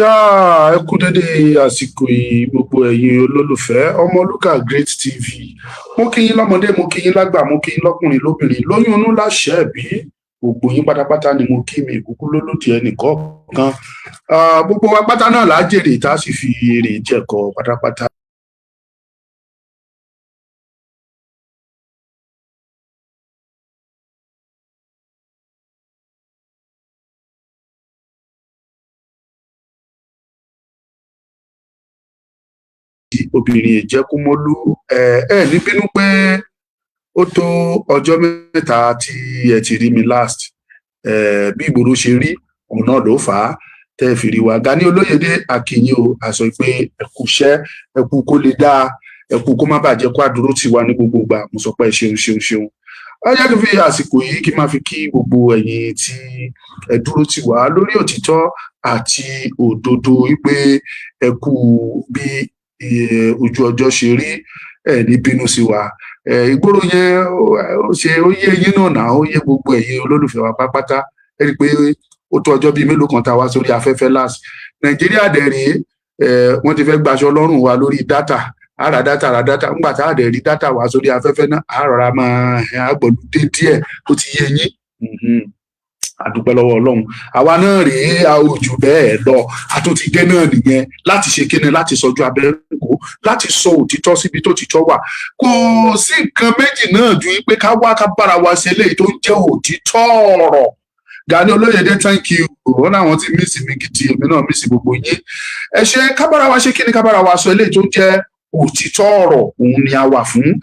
Yáà, ẹ kú dédé àsìkò yìí, gbogbo ẹ̀yin olólùfẹ́ Ọmọlúkà Great TV. Mo kí yín lọ́mọdé, mo kí yín lágbà, mo kí yín lọ́kùnrin, lóbìnrin, lóyún inú, láṣẹ ẹ̀bí. Gbogbo yín pátápátá ni mo kí mi ìkúkú lólòdì ẹnì kọ̀ọ̀kan. Gbogbo wa pátá náà là á jèrè, tá a sì fi èrè jẹ̀kọ pátápátá. Obìnrin ìjẹkúmólú, ẹ ẹ ní bínú pé ó tó ọjọ́ 3 tí ẹ ti rí mi last. Bí ìgboro ṣe rí òun náà ló fà á tẹ́ ẹ fi rí wa. Gani Olóyèdè Akínyìn o, a sọ pé ẹ kú iṣẹ́, ẹ kú kó lè dáa, ẹ kú kó má bàjẹ́, kó àdúró tì wá ní gbogbo ìgbà. Mo sọ pé ẹ ṣeun, ṣeun, ṣeun. Ẹ jẹ́ kí n fi àsìkò yìí kí n máa fi kí gbogbo ẹ̀yin tí ẹ dúró tì wá lórí òtítọ́ àti òdodo, wípé ẹ kú bí ojú ọjọ́ ṣe rí. Ẹ ní bínú sí wa. Ìgboro yẹn ó ṣe ó yé yín náà náà, ó yé gbogbo ẹ̀yin olólùfẹ́ wa pátápátá. Ẹ rí i pé ó tó ọjọ́ bíi mélòó kan tá a wá sórí afẹ́fẹ́ last. Nàìjíríà dẹ̀ rèé, wọ́n ti fẹ́ gbaṣọ lọ́rùn wa lórí data. A ra data, ra data, ńgbà tá a dẹ̀ rí data wá sórí afẹ́fẹ́ náà, a rọra máa àgbọ̀lùdé díẹ̀. Ó ti yé yín. A dúpẹ́ lọ́wọ́ Ọlọ́run, àwa náà rèé, a ò jù bẹ́ẹ̀ lọ. A tún ti dé náà nìyẹn láti ṣe kíni, láti sọjú abẹ́rẹ́ kó, láti sọ òtítọ́ síbi tó títọ́ wà. Kò sí nǹkan méjì náà ju pé ká wá ká bára wa ṣe eléyìí tó ń jẹ́ òtítọ́ ọ̀rọ̀. Gani Olóyèdè, thank you. Wọn náà wọn ti miss mi gidi, èmi náà miss gbogbo yín. Ẹ ṣe. Ká bára wa ṣe kíni, ká bára wa sọ eléyìí tó ń jẹ́ òtítọ́ ọ̀rọ̀. Òun ni a wà fún.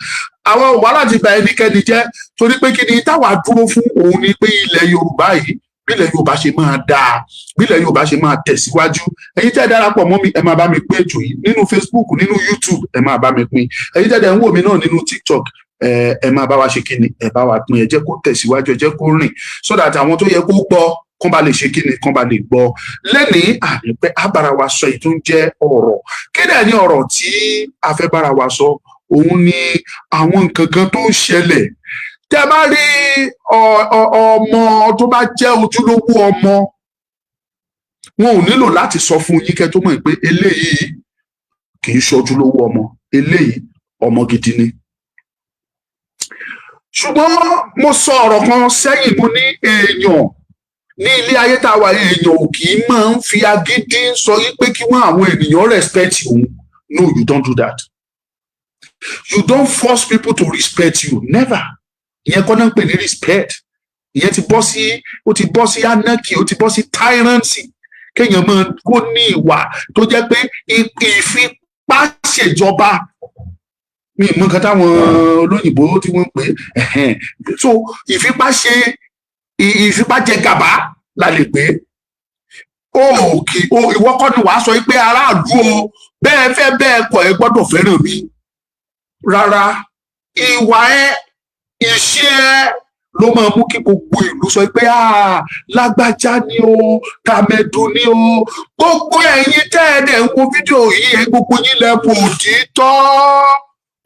Àwọn ò wá láti bà ẹnikẹ́ni jẹ́, torí pé kí ni táwa dúró fún? Òun ni pé ilẹ̀ Yorùbá yìí, bí ilẹ̀ Yorùbá ṣe máa dáa, bí ilẹ̀ Yorùbá ṣe máa tẹ̀síwájú. Ẹ̀yin tẹ́ darapọ̀ mọ́ mi, ẹ máa bá mi pín ètò yìí nínú Facebook, nínú YouTube, ẹ máa bá mi pín. Ẹ̀yin tẹ́ dẹ̀ ń wò mí náà nínú TikTok, ẹ máa bá wa ṣe kí ni, ẹ bá wa pín. Ẹ jẹ́ kó tẹ̀síwájú, ẹ jẹ́ kó rìn, so that àwọn tó yẹ kó gbọ́ kán bá lè ṣe kí ni, kán bá lè gbọ́. Lẹ́nìí, ànípẹ́ á bára wa sọ èyí tó ń jẹ́ ọ̀rọ̀. Kí dẹ̀ ní ọ̀rọ̀ tí a fẹ́ bára wa sọ? Òun ni àwọn nǹkan kan tó ń ṣẹlẹ̀. Tẹ́ bá rí ọmọ tó bá jẹ́ ojúlówó ọmọ, wọn ò nílò láti sọ fún yín kẹ́ tó mọ̀ pé eléyìí kì í ṣojúlówó ọmọ, eléyìí ọmọ gidi ni. Ṣùgbọ́n mo sọ ọ̀rọ̀ kan sẹ́yìn, mo ní èèyàn ní ilé ayé tá a wà, èèyàn ò kì í máa ń fi agídí sọ yí pé kí wọ́n àwọn ènìyàn respect òun. No, you don't do that. You don't force people to respect you, never. Ìyẹn kọ́ náà ń pè ní respect. Ìyẹn ti bọ́ sí, ó ti bọ́ sí anarchy, ó ti bọ́ sí tyranny. Kéèyàn máa kó ní ìwà tó jẹ́ pé ìfipá ṣèjọba, mi mọ nǹkan táwọn olóyìnbó tí wọ́n ń pè é. So ìfipá ṣe, ìfipá jẹ gàba la lè pè é. Ó kì ó, ìwọ kọ́ ni wàá sọ pé aráàlú o, bẹ́ẹ̀ fẹ́ bẹ́ẹ̀ kọ̀, ẹ gbọ́dọ̀ fẹ́ràn mi. Rárá, ìwà ẹ, ìṣe ẹ ló máa mú kí gbogbo ìlú sọ pé, "Ah, lágbájá ni o, tàmẹ̀dù ni o." Gbogbo ẹ̀yin tẹ́ ẹ dẹ̀ ń wo fídíò yìí, ẹ gbogbo yín lẹ mọ̀ òtítọ́.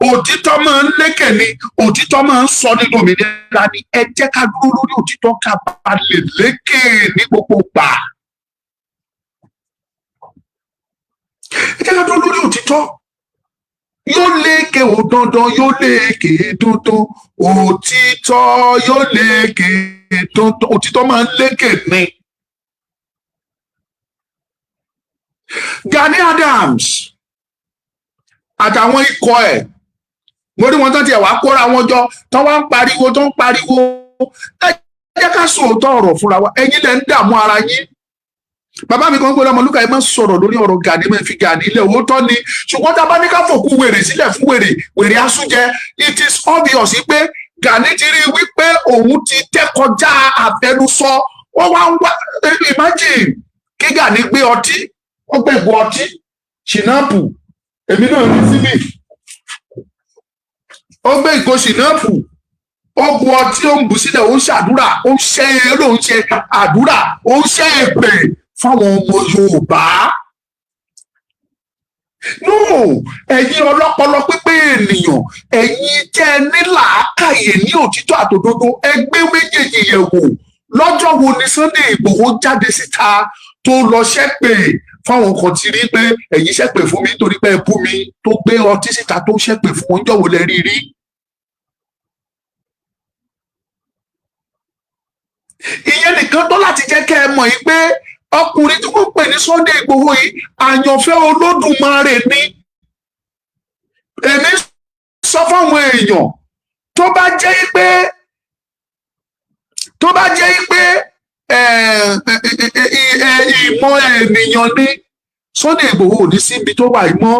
Òtítọ́ máa ń lékè ni, òtítọ́ máa ń sọ nínú òmìnira ni. Ẹ jẹ́ ká dúró lórí òtítọ́ ká bá lè lékè ní gbogbo gbà. Ẹ jẹ́ ká dúró lórí òtítọ́, yóò lékè ò dandan, yóò lékè dandan. Òtítọ́ yóò lékè dandan, òtítọ́ máa ń lékè ni. Gani Adams àtàwọn ikọ̀ ẹ̀, mo rí wọn tán tiẹ̀ wá kóra wọn jọ tán, wá ń pariwo tó ń pariwo. Ẹ jẹ́ ká sòótọ́ ọ̀rọ̀ fúnra wa. Ẹ̀yin lẹ ń dààmú ara yín. Bàbá mi kan gbọ́dọ̀, Ọmọlúkà, ẹ má sọ̀rọ̀ lórí ọ̀rọ̀ Gani, má fi Gani ilẹ̀. Òótọ́ ni, ṣùgbọ́n tá a bá ní ká fòkú wèrè sílẹ̀ fún wèrè, wèrè asúnjẹ. It is obvious pé Gani ti rí wípé òun ti tẹ́ kọjá àfẹnusọ. Wọ́n wá ń wá, imagine kí Gani gbé ọtí, ó gbẹ̀gbọ́ ọtí ṣìnáàpù, èmi náà ní síbí, ó gbé ìgò ṣìnáàpù, ó bu ọtí, ó ń bù sílẹ̀, ó ń ṣàdúrà, ó ń ṣe, ló ń ṣe àdúrà, ó ń ṣe èpè fáwọn ọmọ Yorùbá. No, ẹ̀yin ọlọ́pọlọ pípé ènìyàn, ẹ̀yin tẹ́ ẹ ní làákàyè, ní òtítọ́ àtòdodo, ẹgbẹ́ méjèèjì yẹ̀ wò. Lọ́jọ́ wo ni Sunday Ìgbòho jáde síta tó lọ ṣépè Fáwọn kan ti rí pé ẹ̀yin ṣépè fún mi nítorí pé ẹ bú mi, tó gbé ọtí síta tó ṣépè fún wọn, jọ̀wọ́ lẹ rí rí. Ìyẹn nìkan tó láti jẹ́ kẹ́ ẹ mọ̀ yìí pé ọkùnrin tí wọ́n pè ní Sunday Igboho yìí, àyànfẹ́ Olódùmarè ni. Èmi sọ fáwọn èèyàn, tó bá jẹ́ pé ìmọ̀ ènìyàn ni, Sunday Igboho ò ní síbi tó wà yìí mọ́.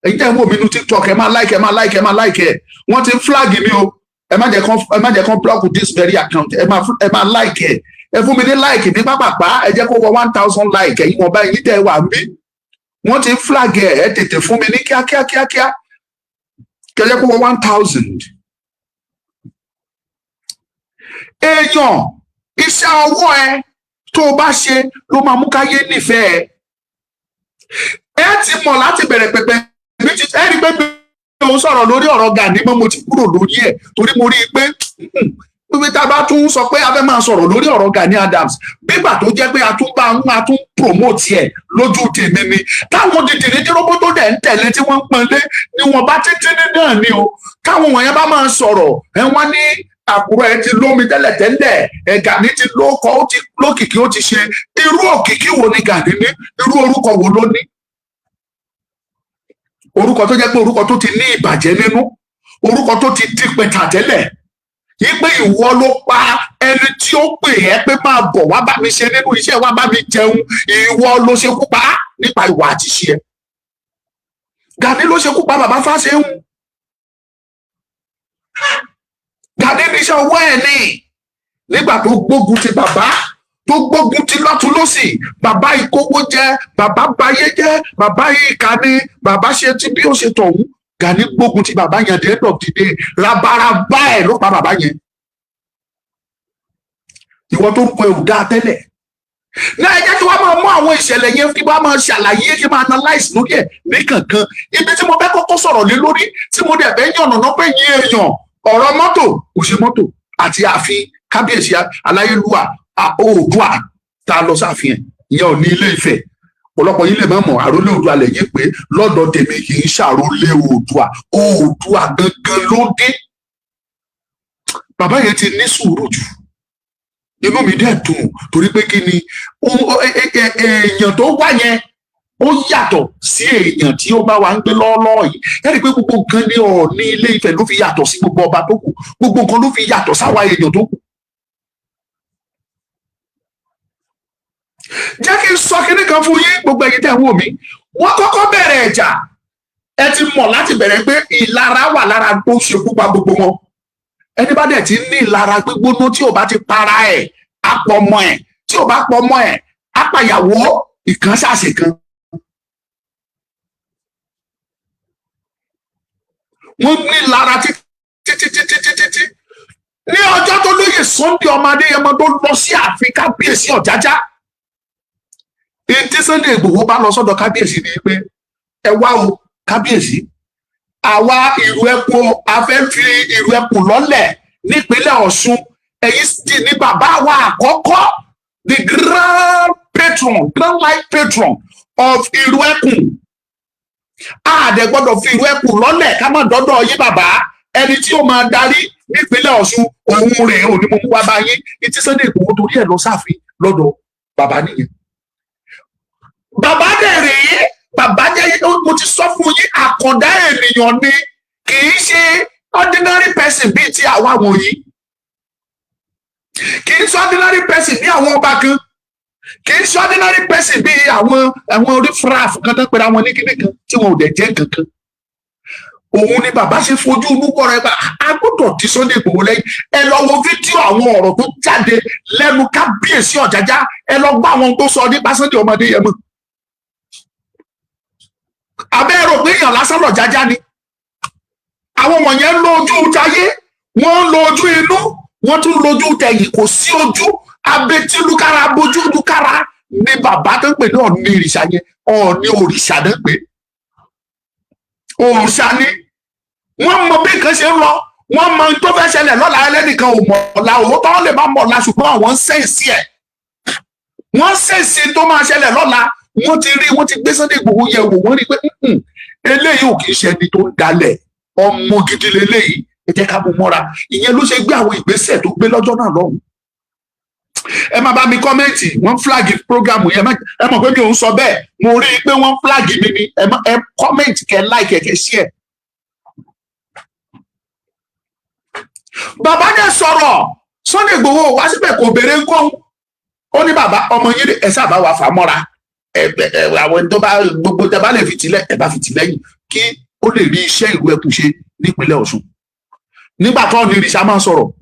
Ẹ̀yin tẹ́ ń wò mí nínú TikTok, ẹ máa like, ẹ máa like, ẹ máa like ẹ. Wọ́n ti ń flag mi o. Ẹ má jẹ́ kán block this very account. Ẹ máa like ẹ. Ẹ fún mi ní like ní pápápá. Ẹ jẹ́ kó wọ 1,000 like. Ẹ̀yin wọ̀nba ẹ̀yin tẹ́ wà ń bí, wọ́n ti ń flag ẹ. Ẹ tètè fún mi ní kíákíá kíákíá, kẹ́ jẹ́ kó wọ 1,000. Èèyàn, iṣẹ́ ọwọ́ ẹ tó o bá ṣe ló máa mú káyé nífẹ̀ẹ́ ẹ. Ẹ ti mọ̀ láti bẹ̀rẹ̀ pẹ̀pẹ̀ mi ti ẹ rí i pé mi ò ń sọ̀rọ̀ lórí ọ̀rọ̀ Gani mọ́. Mo ti kúrò lórí ẹ̀ torí mo rí i pé pípé tá a bá tún sọ pé a fẹ́ máa sọ̀rọ̀ lórí ọ̀rọ̀ Gani Adams, bígbà tó jẹ́ pé a tún bá ń a tún promote ẹ̀ lójú tèmi ni. Táwọn dìdìrín tí róbó tó dẹ̀ ń tẹ̀lé tí wọ́n ń pọ́nlé níwọ̀n bá títí ní náà ni o. Táwọn wọ̀nyẹn bá máa sọ̀rọ̀ ẹ, wọ́n ní àkùrọ̀ ẹ ti lómi tẹ́lẹ̀tẹ́lẹ̀ ẹ. Gani ti lóko, ó ti lókìkí, ó ti ṣe. Irú òkìkí wo ni Gani ní? Irú orúkọ wo ló ní? Orúkọ tó jẹ́ pé orúkọ tó ti ní ìbàjẹ́ nínú, orúkọ tó ti di pẹ̀tà tẹ́lẹ̀ yí pé ìwọ ló pa ẹni tí ó pè ẹ́ pé máa bọ̀ wá bá mi ṣe nínú iṣẹ́, wá bá mi jẹun. Ìwọ ló ṣekú pa á nípa ìwà àti ṣe ẹ. Gani ló ṣekú pa bàbá Fáṣẹ̀hùn. Gani níṣẹ́ ọwọ́ ẹ̀ ní nígbà tó gbógun ti bàbá, tó gbógun ti lọ́tún lọ́sì. Bàbá ìkówó jẹ, bàbá bayé jẹ, bàbá ìkà ni bàbá ṣe ti bí ó ṣe tọ̀hún. Gani gbógun ti bàbá yẹn. The end of the day, rabaraba ẹ̀ ló pa bàbá yẹn. Ìwọ tó ń kọ ẹ̀wù dáa tẹ́lẹ̀ náà, ẹ jẹ́ kí wọ́n máa mú àwọn ìṣẹ̀lẹ̀ yẹn, kí wọ́n máa ṣàlàyé, kí wọ́n máa analyse lórí ẹ̀ ní kankan. Ibi tí mo fẹ́ kọ́kọ́ sọ̀rọ̀ lé lórí, tí mo dẹ̀ fẹ́ yànnàná pé yín èèyàn, ọ̀rọ̀ mọ́tò kò ṣe mọ́tò àti ààfin kábíyèsí aláyélúwà Oòduà tá a lọ sáàfin ẹ̀, ìyẹn ò ní Ilé Ifẹ̀. Ọ̀pọ̀lọpọ̀ yín lè má mọ̀, àrólé Oòduà lẹ́yìn pé lọ́dọ̀ tèmi kì í ṣàrólé Oòduà, Oòduà gangan ló dé. Bàbá yẹn ti ní sùúrù jù. Inú mi dẹ̀ dùn torí pé kí ni, èèyàn tó wá yẹn, ó yàtọ̀ sí èèyàn tí ó bá wa ń gbé lọ́ọ́lọ́ọ́ yìí. Ẹ rí i pé gbogbo nǹkan ní Ọọ̀ni Ilé Ifẹ̀ ló fi yàtọ̀ sí gbogbo ọba tó kù, gbogbo nǹkan ló fi yàtọ̀ sáwa èèyàn tó kù. Jẹ́ kí n sọ kinní kan fún yín, gbogbo ẹ̀yin tẹ́ ń wò mí. Wọ́n kọ́kọ́ bẹ̀rẹ̀ ẹ̀jà. Ẹ ti mọ̀ láti bẹ̀rẹ̀ pé ìlara wà lára tó ṣekú pa gbogbo wọn. Ẹni bá dẹ̀ ti ní ìlara gbígbóná, tí ò bá ti para ẹ̀, á pọ̀ ọmọ ẹ̀. Tí ò bá pọ̀ ọmọ ẹ̀, á pàyàwó ìkan ṣàṣe kan. Wọ́n ní ìlara títí títí títí títí ní ọjọ́ tó lóye Sunday ọmọ Adéyẹmọ tó lọ sí ààfin kábíyèsí Ọ̀jájá. Ètí Sunday Ìgbòho bá lọ sọ́dọ̀ kábíyèsí ni pé, ẹ wá o kábíyèsí, àwa ìlú ẹkùn, a fẹ́ fi ìlú ẹkùn lọ́lẹ̀ nípínlẹ̀ Ọ̀ṣun. Ẹ̀yin sì ní bàbá wa àkọ́kọ́, the grand patron, grand life patron of ìlú ẹkùn. A dẹ̀ gbọ́dọ̀ fi ìlú ẹkùn lọ́lẹ̀ ká má dọ́dọ̀ yín bàbá. Ẹni tí ó máa darí nípínlẹ̀ Ọ̀ṣun, òun rèé, òní mo mú wá bá yín. Ìtí Sunday Ìgbòho torí ẹ̀ lọ sáàfin lọ́dọ̀ bàbá nìyẹn. Bàbá dẹ̀ rèé, bàbá jẹ́, mo ti sọ fún yín, àkàndá ènìyàn ni, kì í ṣe ordinary person bíi ti àwa wọ̀nyí, kì í ṣe ordinary person bí àwọn ọba kan, kì í ṣe ordinary person bíi àwọn orífraf kan tó pera wọn ní kíní kan tí wọn ò dẹ̀ jẹ́ kankan. Òun ni bàbá ṣe fojú inú kọ́ra ẹ bá a gbọ́dọ̀ ti Sunday Igboho lẹ́yìn. Ẹ lọ wo fídíò àwọn ọ̀rọ̀ tó jáde lẹ́nu kábíyèsí Ọ̀jájá. Ẹ lọ gbọ́ àwọn tó sọ nípa Sunday ọmọdé yẹn mọ́. Abẹ́ rò pé èèyàn lásán lọ̀jájá ni. Àwọn wọ̀nyẹn ń lo ojú tayé, wọ́n ń lo ojú inú, wọ́n tún lójú tẹ̀yìn. Kò sí ojú abetílukára abojú lukára ni bàbá tó ń pè ní Ọ̀ọ̀ni ìrìṣà yẹn. Ọ̀ọ̀ni òrìṣà náà pé òrìṣà ni. Wọ́n mọ bí nǹkan ṣe ń lọ, wọ́n mọ ohun tó fẹ́ ṣẹlẹ̀ lọ́la. Ẹlẹ́nìkan ò mọ̀ ọ̀la, òótọ́ lè má mọ̀ ọ̀la, ṣùgbọ́n àwọn ń sense ẹ̀, wọ́n sense tó máa ṣẹlẹ̀ lọ́la. Wọ́n ti rí, wọ́n ti gbé Sunday Igboho yẹ̀ wò, wọ́n rí pé, eléyìí ò kì í ṣe ẹni tó ń dalẹ̀, ọmọ gidi leléyìí, ẹ jẹ́ ká mú mọ́ra." Ìyẹn ló ṣe gbé àwọn ìgbésẹ̀ tó gbé lọ́jọ́ náà lọ́hùn. Ẹ má bá mi comment. Wọ́n flag program yẹn. Ẹ mọ̀ pé mi ò ń sọ bẹ́ẹ̀, mo rí i pé wọ́n flag mi ni. Ẹ comment, kẹ́ like, kẹ́ share. Bàbá dẹ̀ sọ̀rọ̀. Sunday Igboho wá síbẹ̀, kò béèrè ńkọ́. Ó ní, "Bàbá, ọmọ yín, ẹ sábà wà fà mọ́ra. Ẹ ẹ àwọn tó bá gbogbo tẹ bá lè fi tìlẹ̀, ẹ bá fi tì lẹ́yìn kí ó lè rí iṣẹ́ ìlú ẹkùn ṣe nípínlẹ̀ Ọ̀ṣun." Nígbà tó ní ìrìṣà máa sọ̀rọ̀,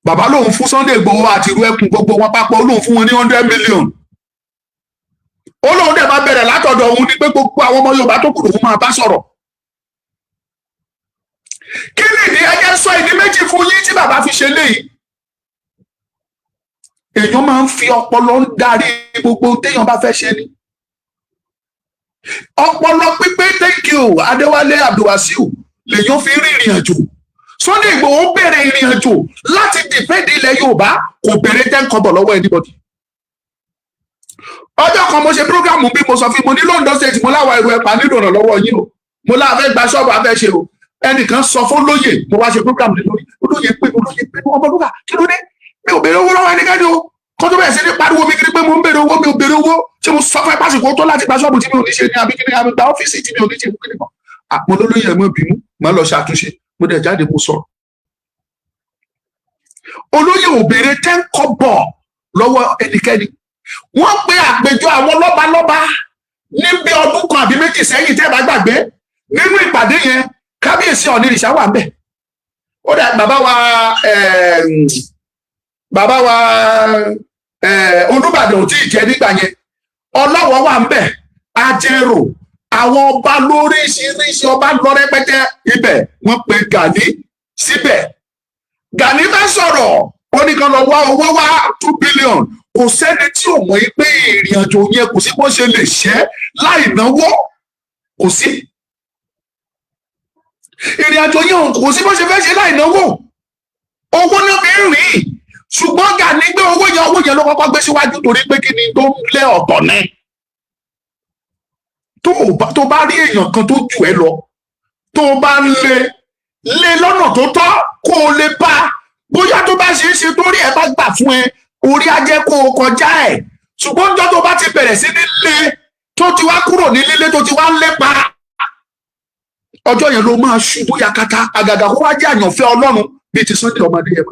bàbá lòun fún Sunday Igboho àti ìlú ẹkùn, gbogbo wọn papọ̀, lòun fún wọn ní 100 million. Ó lóun dẹ̀ máa bẹ̀rẹ̀ látọ̀dọ̀ òun ní pé gbogbo àwọn ọmọ Yorùbá tó kù lòun máa bá sọ̀rọ̀. Kí nìdí? Ẹ jẹ́ sọ ìdí méjì fún yín tí bàbá fi ṣe léyìí. Èèyàn máa ń fi ọpọlọ ń darí gbogbo téèyàn bá fẹ́ ṣe ni. Ọpọlọ pípé, thank you, Adéwálé Abdulwasiu, lèèyàn fi rí ìrìn àjò. Sunday Igboho bẹ̀rẹ̀ ìrìn àjò láti defend ilẹ̀ Yorùbá, kò béèrè 10 kọ́bọ̀ lọ́wọ́ anybody. Ọjọ́ kan mo ṣe program bí mo sọ fún mo ní Lóńdó State, mo láwa èrò ẹ̀pà nílò ìrànlọ́wọ́ yín o, mo láà fẹ́ gba ṣọ́ọ̀bù afẹ́ ṣe o. Ẹnìkan sọ fún lóye, mo wá ṣe program lé lórí olóye pé olóye pé, "Ọmọlúkà, kí ló dé? Mi ò béèrè owó lọ́wọ́ ẹnikẹ́ni o." Kó tó bẹ̀rẹ̀ sí ní pariwo mi kiri pé mo ń béèrè owó, mi ò béèrè owó. Ṣé mo sọ fún ẹ pásìkò tó láti gba ṣọ́ọ̀bù tí mi ò ní ṣe ní àbí kíni, àbí gba ọ́fíìsì tí mi ò ní ṣe kíni kan? Mo lólóyè, ẹ̀ mọ́ bínú, mo lọ ṣàtúnṣe. Mo dẹ̀ jáde, mo sọ olóyè ò béèrè 10 kọ́bọ̀ lọ́wọ́ ẹnikẹ́ni. Wọ́n pe àpèjọ àwọn lọ́balọ́ba níbi ọdún kan àbí méjì sẹ́yìn, tẹ́ ẹ bá gbàgbé. Nínú ìpàdé yẹn, kábíyèsí Ọ̀nìrìṣà wà ń bẹ̀. Ó dà, bàbá wa Olúbàdàn ò tí ì jẹ́ nígbà yẹn. Ọlọ́wọ́ wà ń bẹ̀, Ajérò, àwọn ọba lóríṣiríṣi, ọba lọ rẹpẹtẹ ibẹ̀. Wọ́n pe Gani síbẹ̀. Gani fẹ́ sọ̀rọ̀, ó ní kan lọ wá owó wá, 2 billion. Kò sẹ́ni tí ò mọ̀ pé ìrìn àjò yẹn, kò sí bó ṣe lè ṣẹ́ láì náwó. Kò sí ìrìn àjò yẹn, kò sí bó ṣe fẹ́ ṣe láì náwó. Owó náà fi ń rìn. Ṣùgbọ́n Gani gbé owó yẹn, owó yẹn ló kọ́kọ́ gbé síwájú, torí pé kí ni tó ń lé ọ̀tọ̀ ní. Tó bá rí èèyàn kan tó jù ẹ́ lọ, tó bá ń lé lé lọ́nà tó tọ́, kó o lè bá, bóyá tó bá ṣe é ṣe, torí ẹ bá gbà fún ẹ, orí á jẹ́ kó o kọjá ẹ̀. Ṣùgbọ́n níjọ́ tó bá ti bẹ̀rẹ̀ sí ní lé, tó ti wá kúrò ní lílé, tó ti wá ń lépa, ọjọ́ yẹn ló máa ṣubú yakata. Àgàgà kó wá jẹ́ àyànfẹ́ Ọlọ́run bíi ti Sunday ọmọdé yẹn.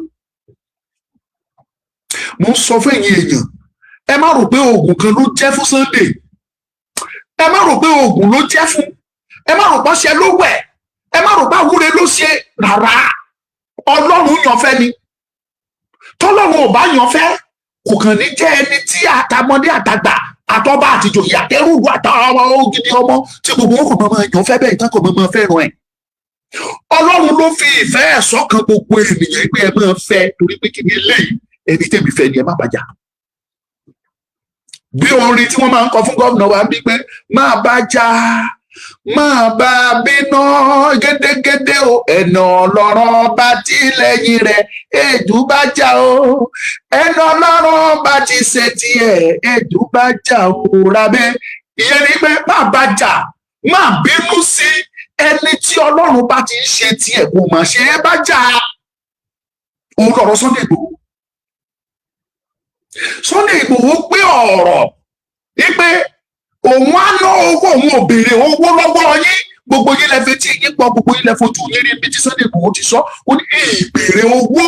Mo ń sọ fún ẹ̀yin èèyàn, ẹ má rò pé oògùn kan ló jẹ́ fún Sunday. Ẹ má rò pé oògùn ló jẹ́ fún. Ẹ má rò pé ọṣẹ ló wẹ̀. Ẹ má rò pé àwúre ló ṣe rárá. Ọlọ́run yànfẹ́ ni. Tọ́lọ́run ò bá yànfẹ́, kò kàn ní jẹ́ ẹni tí àtàmọdé àtàgbà àtọba àtìjòyè àtẹrùlù àtàwọn ògidì ọmọ tí gbogbo wọn kò máa yànfẹ́ bẹ́ẹ̀ tán, kò máa fẹ́ràn ẹ̀. Ọlọ́run ló fi ìfẹ́ ẹ̀ sọ́kàn gbogbo ènìyàn pé ẹ máa fẹ́, torí pé kí ni eléyìí, ẹni tẹ́mi fẹ́ ni, ẹ má bàjá. Bí orin tí wọ́n máa ń kọ fún gómìnà wa ń bí pé, "Máa bá já, máa bá bínú gédégédé o, ẹnà Ọlọ́run bá tilẹ̀yìn rẹ̀, èjù bá já o, ẹnà Ọlọ́run bá ti ṣe tiẹ̀, èjù bá já o rábẹ́." Ìyẹn ni pé má bá jà, má bínú sí ẹni tí Ọlọ́run bá ti ń ṣe tiẹ̀, kò mà ṣe é bá jà. Òun lọ̀rọ̀ Sunday Igboho. Sunday Igboho gbé ọ̀rọ̀ wípé òun á ná owó, òun ò béèrè owó lọ́wọ́ yín. Gbogbo yín lẹ fetí yín pọ̀, gbogbo yín lẹ fojú yín rí ibi tí Sunday Igboho ti sọ. Ó ní ìbéèrè owó,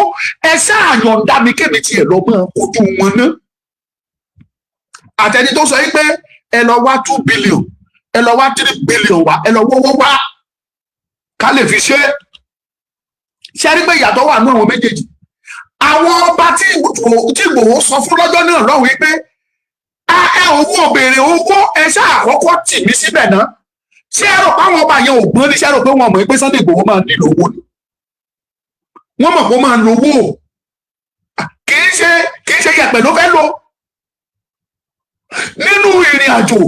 ẹ ṣáà yọ̀ǹda mi kémi tiẹ̀ lọ mọ́ kojú wọn ná. Àtẹni tó sọ yín pé ẹ lọ wá 2 billion, ẹ lọ wá 3 billion wá, ẹ lọ wọ́wọ́ wá ká lè fi ṣe é. Ṣe rí pé ìyàtọ̀ wà nú àwọn méjèèjì? Àwọn ọba tí Ìgbòho sọ fún lọ́jọ́ náà lọ́hùn wípé ẹ owó òbèrè owó, ẹ ṣáà àkọ́kọ́ tì mí síbẹ̀ náà. Ṣé ẹ rò pé àwọn ọba yẹn ò gbọ́n ní? Ṣé ẹ rò pé wọn mọ̀ pé Sunday Ìgbòho máa nílò owó ni? Wọ́n mọ̀ pé ó máa lo owó. Kì í ṣe yẹ̀pẹ̀ ló fẹ́ lò nínú ìrìn àjò.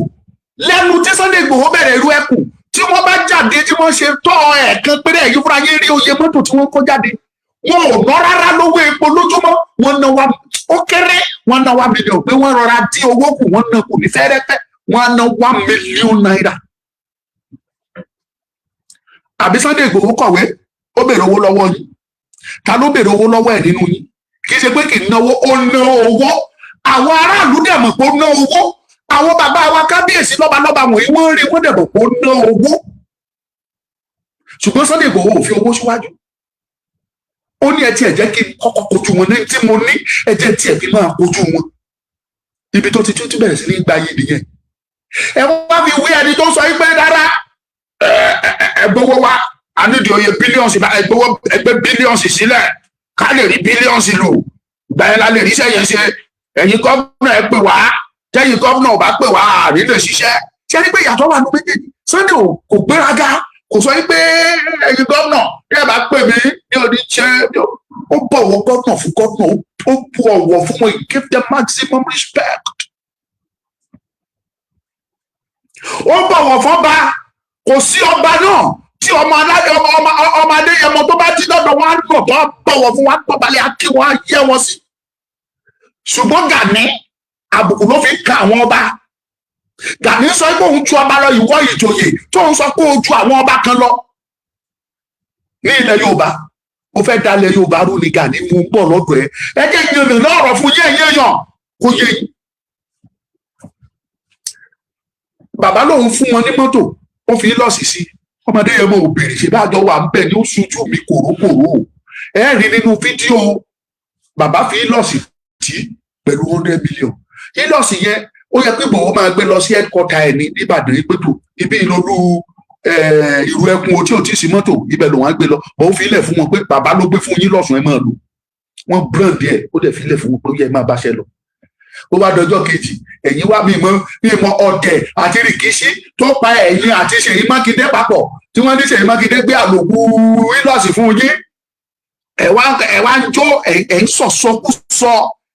Lẹ́nu tí Sunday Ìgbòho bẹ̀rẹ̀ irú ẹkùn, tí wọ́n bá jáde, tí wọ́n ṣe tọ́ ẹ̀ẹ̀kan péré, ẹ̀yìn fúnra yín rí oye mọ́tò tí wọ́n kó jáde. Wọn ò ná rárá lówó epo lójúmọ́. Wọ́n ná wa Ó kéré, wọ́n ná 1 million, pé wọ́n rọra dín owó kù, wọ́n ná kù ní fẹ́rẹ́fẹ́, wọ́n á ná ₦1 million. Àbí Sunday Igboho kọ̀wé, ó béèrè owó lọ́wọ́ yín? Ta ló béèrè owó lọ́wọ́ ẹ̀ nínú yín? Kì í ṣe pé kì í náwó, ó ná owó. Àwọn aráàlú dẹ̀ mọ̀ pé ó ná owó. Àwọn bàbá wa kábíyèsí, lọ́balọ́ba wọ̀nyí, wọ́n rí, wọ́n dẹ̀ mọ̀ pé ó ná owó. Ṣùgbọ́n Sunday Igboho ò fi owó síwájú. Ó ní ẹ tiẹ̀ jẹ́ kí n kọ́kọ́ kojú wọn ní tí mo ní, ẹ jẹ́ tiẹ̀ fi máa kojú wọn. Ibi tó ti tún bẹ̀rẹ̀ sí ní gba yìí nìyẹn. Ẹ wá fi wí ẹni tó sọ pé rárá, ẹ gbowó wá, a nídìí oye billions, ẹ gbowó, ẹ gbé billions sílẹ̀ ká lè rí billions lò, gbà yẹn la lè rí sẹ́yìn ṣe. Ẹ̀yin gómìnà, ẹ pè wá. Tẹ́yin gómìnà ò bá pè wá, àrí lè ṣiṣẹ́. Ṣé ní pé ìyàtọ̀ wà ní méjèèjì? Sunday kò gbéraga, kò sọ pé ẹ̀yin gómìnà, bí ẹ bá pè mí ní òní ṣe. Ó bọ̀wọ̀ gómìnà fún gómìnà, ó bu ọ̀wọ̀ fún wọn. He give them maximum respect. Ó bọ̀wọ̀ fọ́ba. Kò sí ọba náà tí ọmọ aládé, ọmọ Adéyẹmọ tó bá jí lọ́dọ̀ wọn, á nà tó bọ̀wọ̀ fún wọn, á dọ̀bálẹ̀, á kí wọn, á yẹ wọn sí. Ṣùgbọ́n Gani, àbùkù ló fi ka àwọn ọba. Gani sọ pé òun ju ọba lọ. Ìwọ ìjòyè tó ń sọ pé ó ju àwọn ọba kan lọ ní ilẹ̀ Yorùbá, ó fẹ́ dalẹ̀ Yorùbá rú ni. Gani mú bọ̀ lọ́dọ̀ ẹ. Ẹ jẹ́ ìyànnà náà ọ̀rọ̀ fún yín, ẹ̀yìn èèyàn, kó yé yín. Bàbá lòun fún wọn ní mọ́tò, ó fi lọ́ọ̀sì sí. Ọmọdé yẹn mo ò béèrè, ṣe bá jọ wà ń bẹ̀ ní ó ṣojú mi kòrókòró. Ẹ rí nínú fídíò, bàbá fi lọ́ọ̀sì tí pẹ̀lú 100 million. Hilux yẹn, ó yẹ pé Ìgbòho máa gbé lọ sí headquarter ẹ̀ ní Ìbàdàn, ìpẹ́tò ibi ìlọlú ìrù ẹkùn o, tí ò tí ì sí mọ́tò, ibẹ̀ lòun á gbé lọ bọ́. Ó fi ilẹ̀ fún wọn pé bàbá ló gbé fún yín lọ́sùn, ẹ máa lò. Wọ́n brand ẹ̀, ó dẹ̀ fi ilẹ̀ fún wọn pé ó yẹ ẹ máa báṣẹ́ lọ. Ó wá dọjọ́ kejì, ẹ̀yin wá mímọ́ mímọ́ ọ̀tẹ̀ àti rìkíṣí tó pa ẹ̀yin àti Ṣèyí Mákindé papọ̀, tí wọ́n ní Ṣèyí Mákindé gbé àlòkù Hilux fún yín. Ẹ wá ń jó, ẹ ń sọ̀sọ́kúsọ.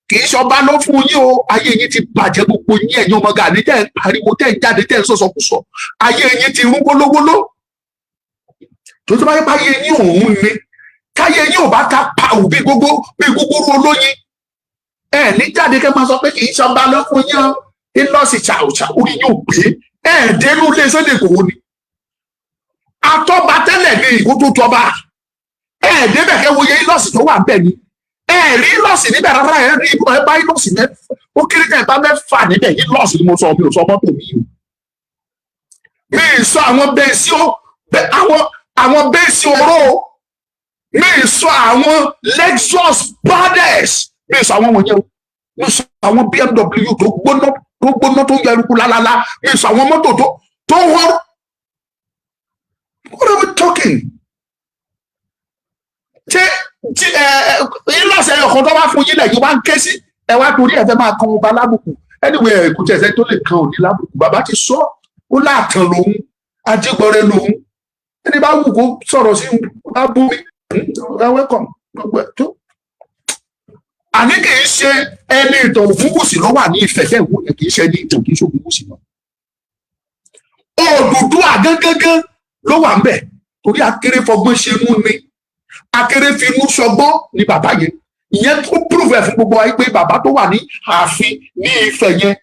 Kì í ṣọba ló fún yín o. Ayé yín ti bàjẹ́, gbogbo yín, ẹ̀yin ọmọ Gani tẹ́ ń pariwo, tẹ́ ń jáde, tẹ́ ń sọ̀sọ́kúsọ. Ayé yín ti rún wólówóló. Tó bá yẹ pé ayé yín òun ni káyé yín ò bá ta pàwù bí gbogbo bí gbogbo olóyin, ẹ ní jáde kẹ́ máa sọ pé kì í ṣọba ló fún yín o. Hilux ṣàwùṣà, orí yóò pé ẹ dénú lé Sunday Igboho ni atọ́ba tẹ́lẹ̀ ní ìkó tó tọba. Ẹ débẹ̀ kẹ́ wòye Hilux tó wà bẹ́ẹ̀ ni. Ẹ rí Hilux níbẹ̀ rárá. Ẹ rí, ẹ bá Hilux mẹ́fà, ó kéré tẹ̀ bá mẹ́fà níbẹ̀. Hilux ni mo sọ, mi ò sọ mọ́tò mi o. Mi ì sọ àwọn bẹ́ẹ̀sì ó, àwọn bẹ́ẹ̀sì oró. Mi ì sọ àwọn Lexus brothers, mi ì sọ àwọn wọ̀nyẹn o. Mi ì sọ àwọn BMW tó gbóná, tó gbóná, tó yẹ eruku lálálá. Mi ì sọ àwọn mọ́tò tó wọ́n. What are we talking? Ṣé ẹ Hilux ẹyọ kan tó bá fún yín lẹ́yìn wá ń ké sí ẹ wá, torí ẹ fẹ́ máa kan ọba lábùkù? Anyway, ẹ kò tẹ̀sẹ̀ tó lè kan òní lábùkù. Bàbá ti sọ, ó láàtàn lòun, ajígbọrẹ lòun. Ẹni bá wù kó sọ̀rọ̀ sí, bá bú mi, ẹ welcome gbogbo ẹ tó. Àní kì í ṣe ẹni ìtàn Ògúnwùsì ló wà ní Ifẹ̀ tẹ́ ìwò yẹn. Kì í ṣe ẹni ìtàn, kì í ṣe Ògúnwùsì náà. Odùduwà gángangan ló wà ń bẹ̀, torí akéré fọgbọ́n ṣe mú ni, akéré finú sọgbọ́n ni bàbá yẹn. Ìyẹn tó prove ẹ̀ fún gbogbo wa pé bàbá tó wà ní ààfin ní Ifẹ̀ yẹn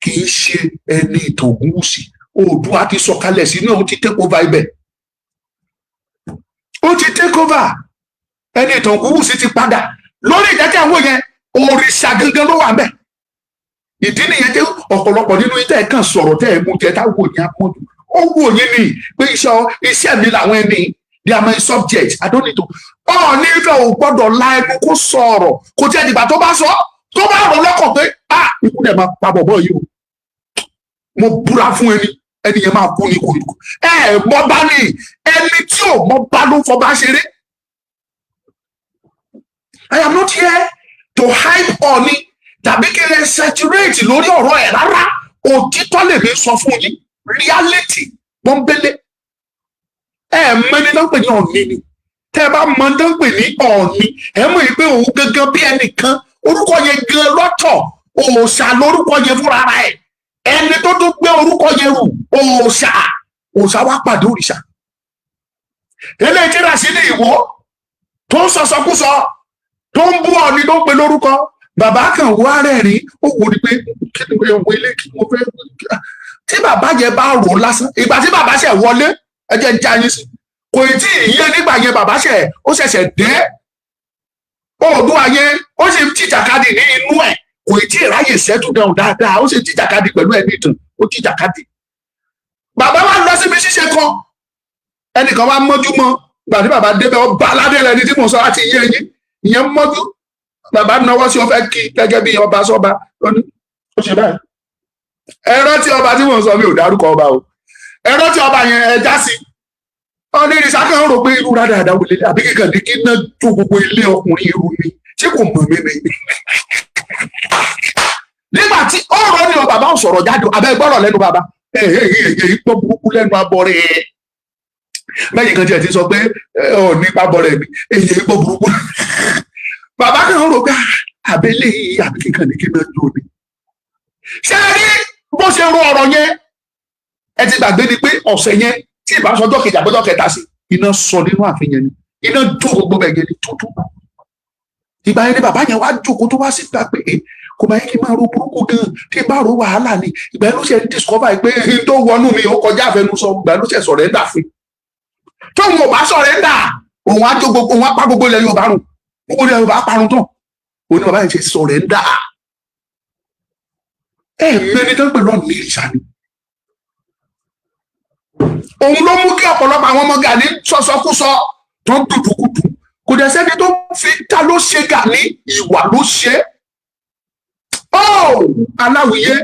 kì í ṣe ẹni ìtàn Ògúnwùsì. Oòduà ti sọ̀kalẹ̀ sínú ẹ̀, ó ti take over ibẹ̀, ó ti take over. Ẹni ìtàn Ògúnwùsì ti padà lórí ìdájọ́ àwọn yẹn. Òrìṣà gangan ló wà ń bẹ̀. Ìdí nìyẹn tí ọ̀pọ̀lọpọ̀ nínú yín tẹ́ ẹ̀ kàn sọ̀rọ̀, tẹ́ ẹ̀ mú jẹ táwọn òyìn apọ̀jù. Ó wù yín ni pé iṣẹ́ mi làwọn ẹni, they are my subject, I don't need to. Ọ̀ọ́ni Ifẹ̀ ò gbọ́dọ̀ la ẹnu kó sọ̀rọ̀. Kò tí ẹ̀ dìgbà tó bá sọ, tó bá rọ̀ lọ́kàn pé ah, ikú dẹ̀ máa pa bọ̀bọ̀ yìí o, mo búra fún ẹni, ẹni yẹn máa kú ní kò ẹ mọ bá ní. Ẹni tí ò mọ bá ló ń fọba ṣeré. I am not here to hype Ọọ̀ni tàbí kí n exaggerate lórí ọ̀rọ̀ ẹ̀ rárá. Òtítọ́ lèmi sọ fún yín, reality pọ́nbélé. Ẹ mẹ́ni tó ń pè ní Ọọ̀ni ni. Tẹ́ ẹ bá mọ tó ń pè ní Ọọ̀ni, ẹ mọ̀ yìí pé òun gangan bí ẹnìkan, orúkọ yẹn gan lọ́tọ̀, òòṣà lórúkọ yẹn fúnra ara ẹ̀. Ẹni tó tún gbé orúkọ yẹn rù, òòṣà, òòṣà wá pàdé òrìṣà. Eléyìí tí Rasidi Ìwó tó ń sọsọkúsọ, tó ń bú Ọọ̀ni, tó ń pe lórúkọ. Bàbá kan wá rẹ́rìn, ó wò ní pé kí ni ẹ̀wọ̀n ilé kí mo fẹ́ tí bàbá yẹn bá rò ó lásán. Ìgbà tí bàbá ṣẹ̀ wọlé, ẹ jẹ́ ń já yín sí, kò tí ì yé nígbà yẹn. Bàbá ṣẹ̀ ó ṣẹ̀ṣẹ̀ dé Oòduà yẹn, ó sì ń jìjàkadì ní inú ẹ̀, kò tí ì ráyè settle down dáadáa. Ó sì ń jìjàkadì pẹ̀lú ẹni ìtàn, ó jìjàkadì. Bàbá wa lọ síbi ṣíṣe kan, ẹnìkan wa mọ́jú mọ́. Gbà tí bàbá débẹ̀, ọba aládé rẹ ni tí mò ń sọ láti yé yín. Ìyẹn mọ́jú, bàbá náwó sí, ó fẹ́ kí gẹ́gẹ́ bí ọba sọ́ba. Ó ní ó ṣe báyìí. Ẹ rántí ọba tí mò ń sọ? Mi ò dárúkọ ọba o. Ẹ rántí ọba yẹn? Ẹ já sí ọ ní ìrìsà kan rò pé irú rádaràda wò lélẹ̀, àbí kíkan ní kí náà jó gbogbo ilé ọkùnrin irú ni, ṣé kò mọ̀ mí ni? Nígbà tí ó rọ ní ọ, bàbá ò sọ̀rọ̀ jáde. Abẹ́ gbọ́rọ̀ lẹ́nu bàbá. Ẹ ẹ ẹ ẹ gbọ́ burúkú lẹ́nu abọ́ rẹ̀ lẹ́yìn kan tí ẹ ti sọ pé ọ nípa bọ̀ rẹ̀ mi. Èyí gbọ́ burúkú. Bàbá kan rò pé àbẹ́lẹ̀ yìí, àbí kíkan ní kí náà jó ni. Ṣé ẹ rí bó ṣe ro ọ̀rọ̀ yẹn? Ẹ ti gbàgbé ni pé ọ̀sẹ̀ yẹn, tí ìbá sọjọ́ kejì àbọ́jọ́ kẹta sí, iná sọ nínú ààfin yẹn ni, iná jó gbogbo bẹ̀ yẹn ni tútù. Ìgbà yẹn ni bàbá yẹn wá jókòó, tó wá síta pé kò máa yẹ kí n máa ro burúkú gan, tí n bá ro wàhálà ni. Ìgbà yẹn ló ṣe discover pé n tó wọnú mi, ó kọjá àfẹnusọ. Ìgbà yẹn ló ṣe surrender fún. Tóun ò bá surrender, òun á jó gbogbo, òun á pa gbogbo ilẹ̀ Yorùbá run, gbogbo ilẹ̀ Yorùbá parun tán. Òun ni bàbá yẹn ṣe surrender. Ẹ mẹni tó ń pè lọ́ọ̀nù ní ìrìṣà ni. Òun ló mú kí ọ̀pọ̀lọpọ̀ àwọn ọmọ Gani sọsọkúsọ tó ń dùdùkudù. Kò dẹ̀ sẹ́ni tó fi ta ló ṣe Gani, ìwà ló ṣe. Ó aláwìyé,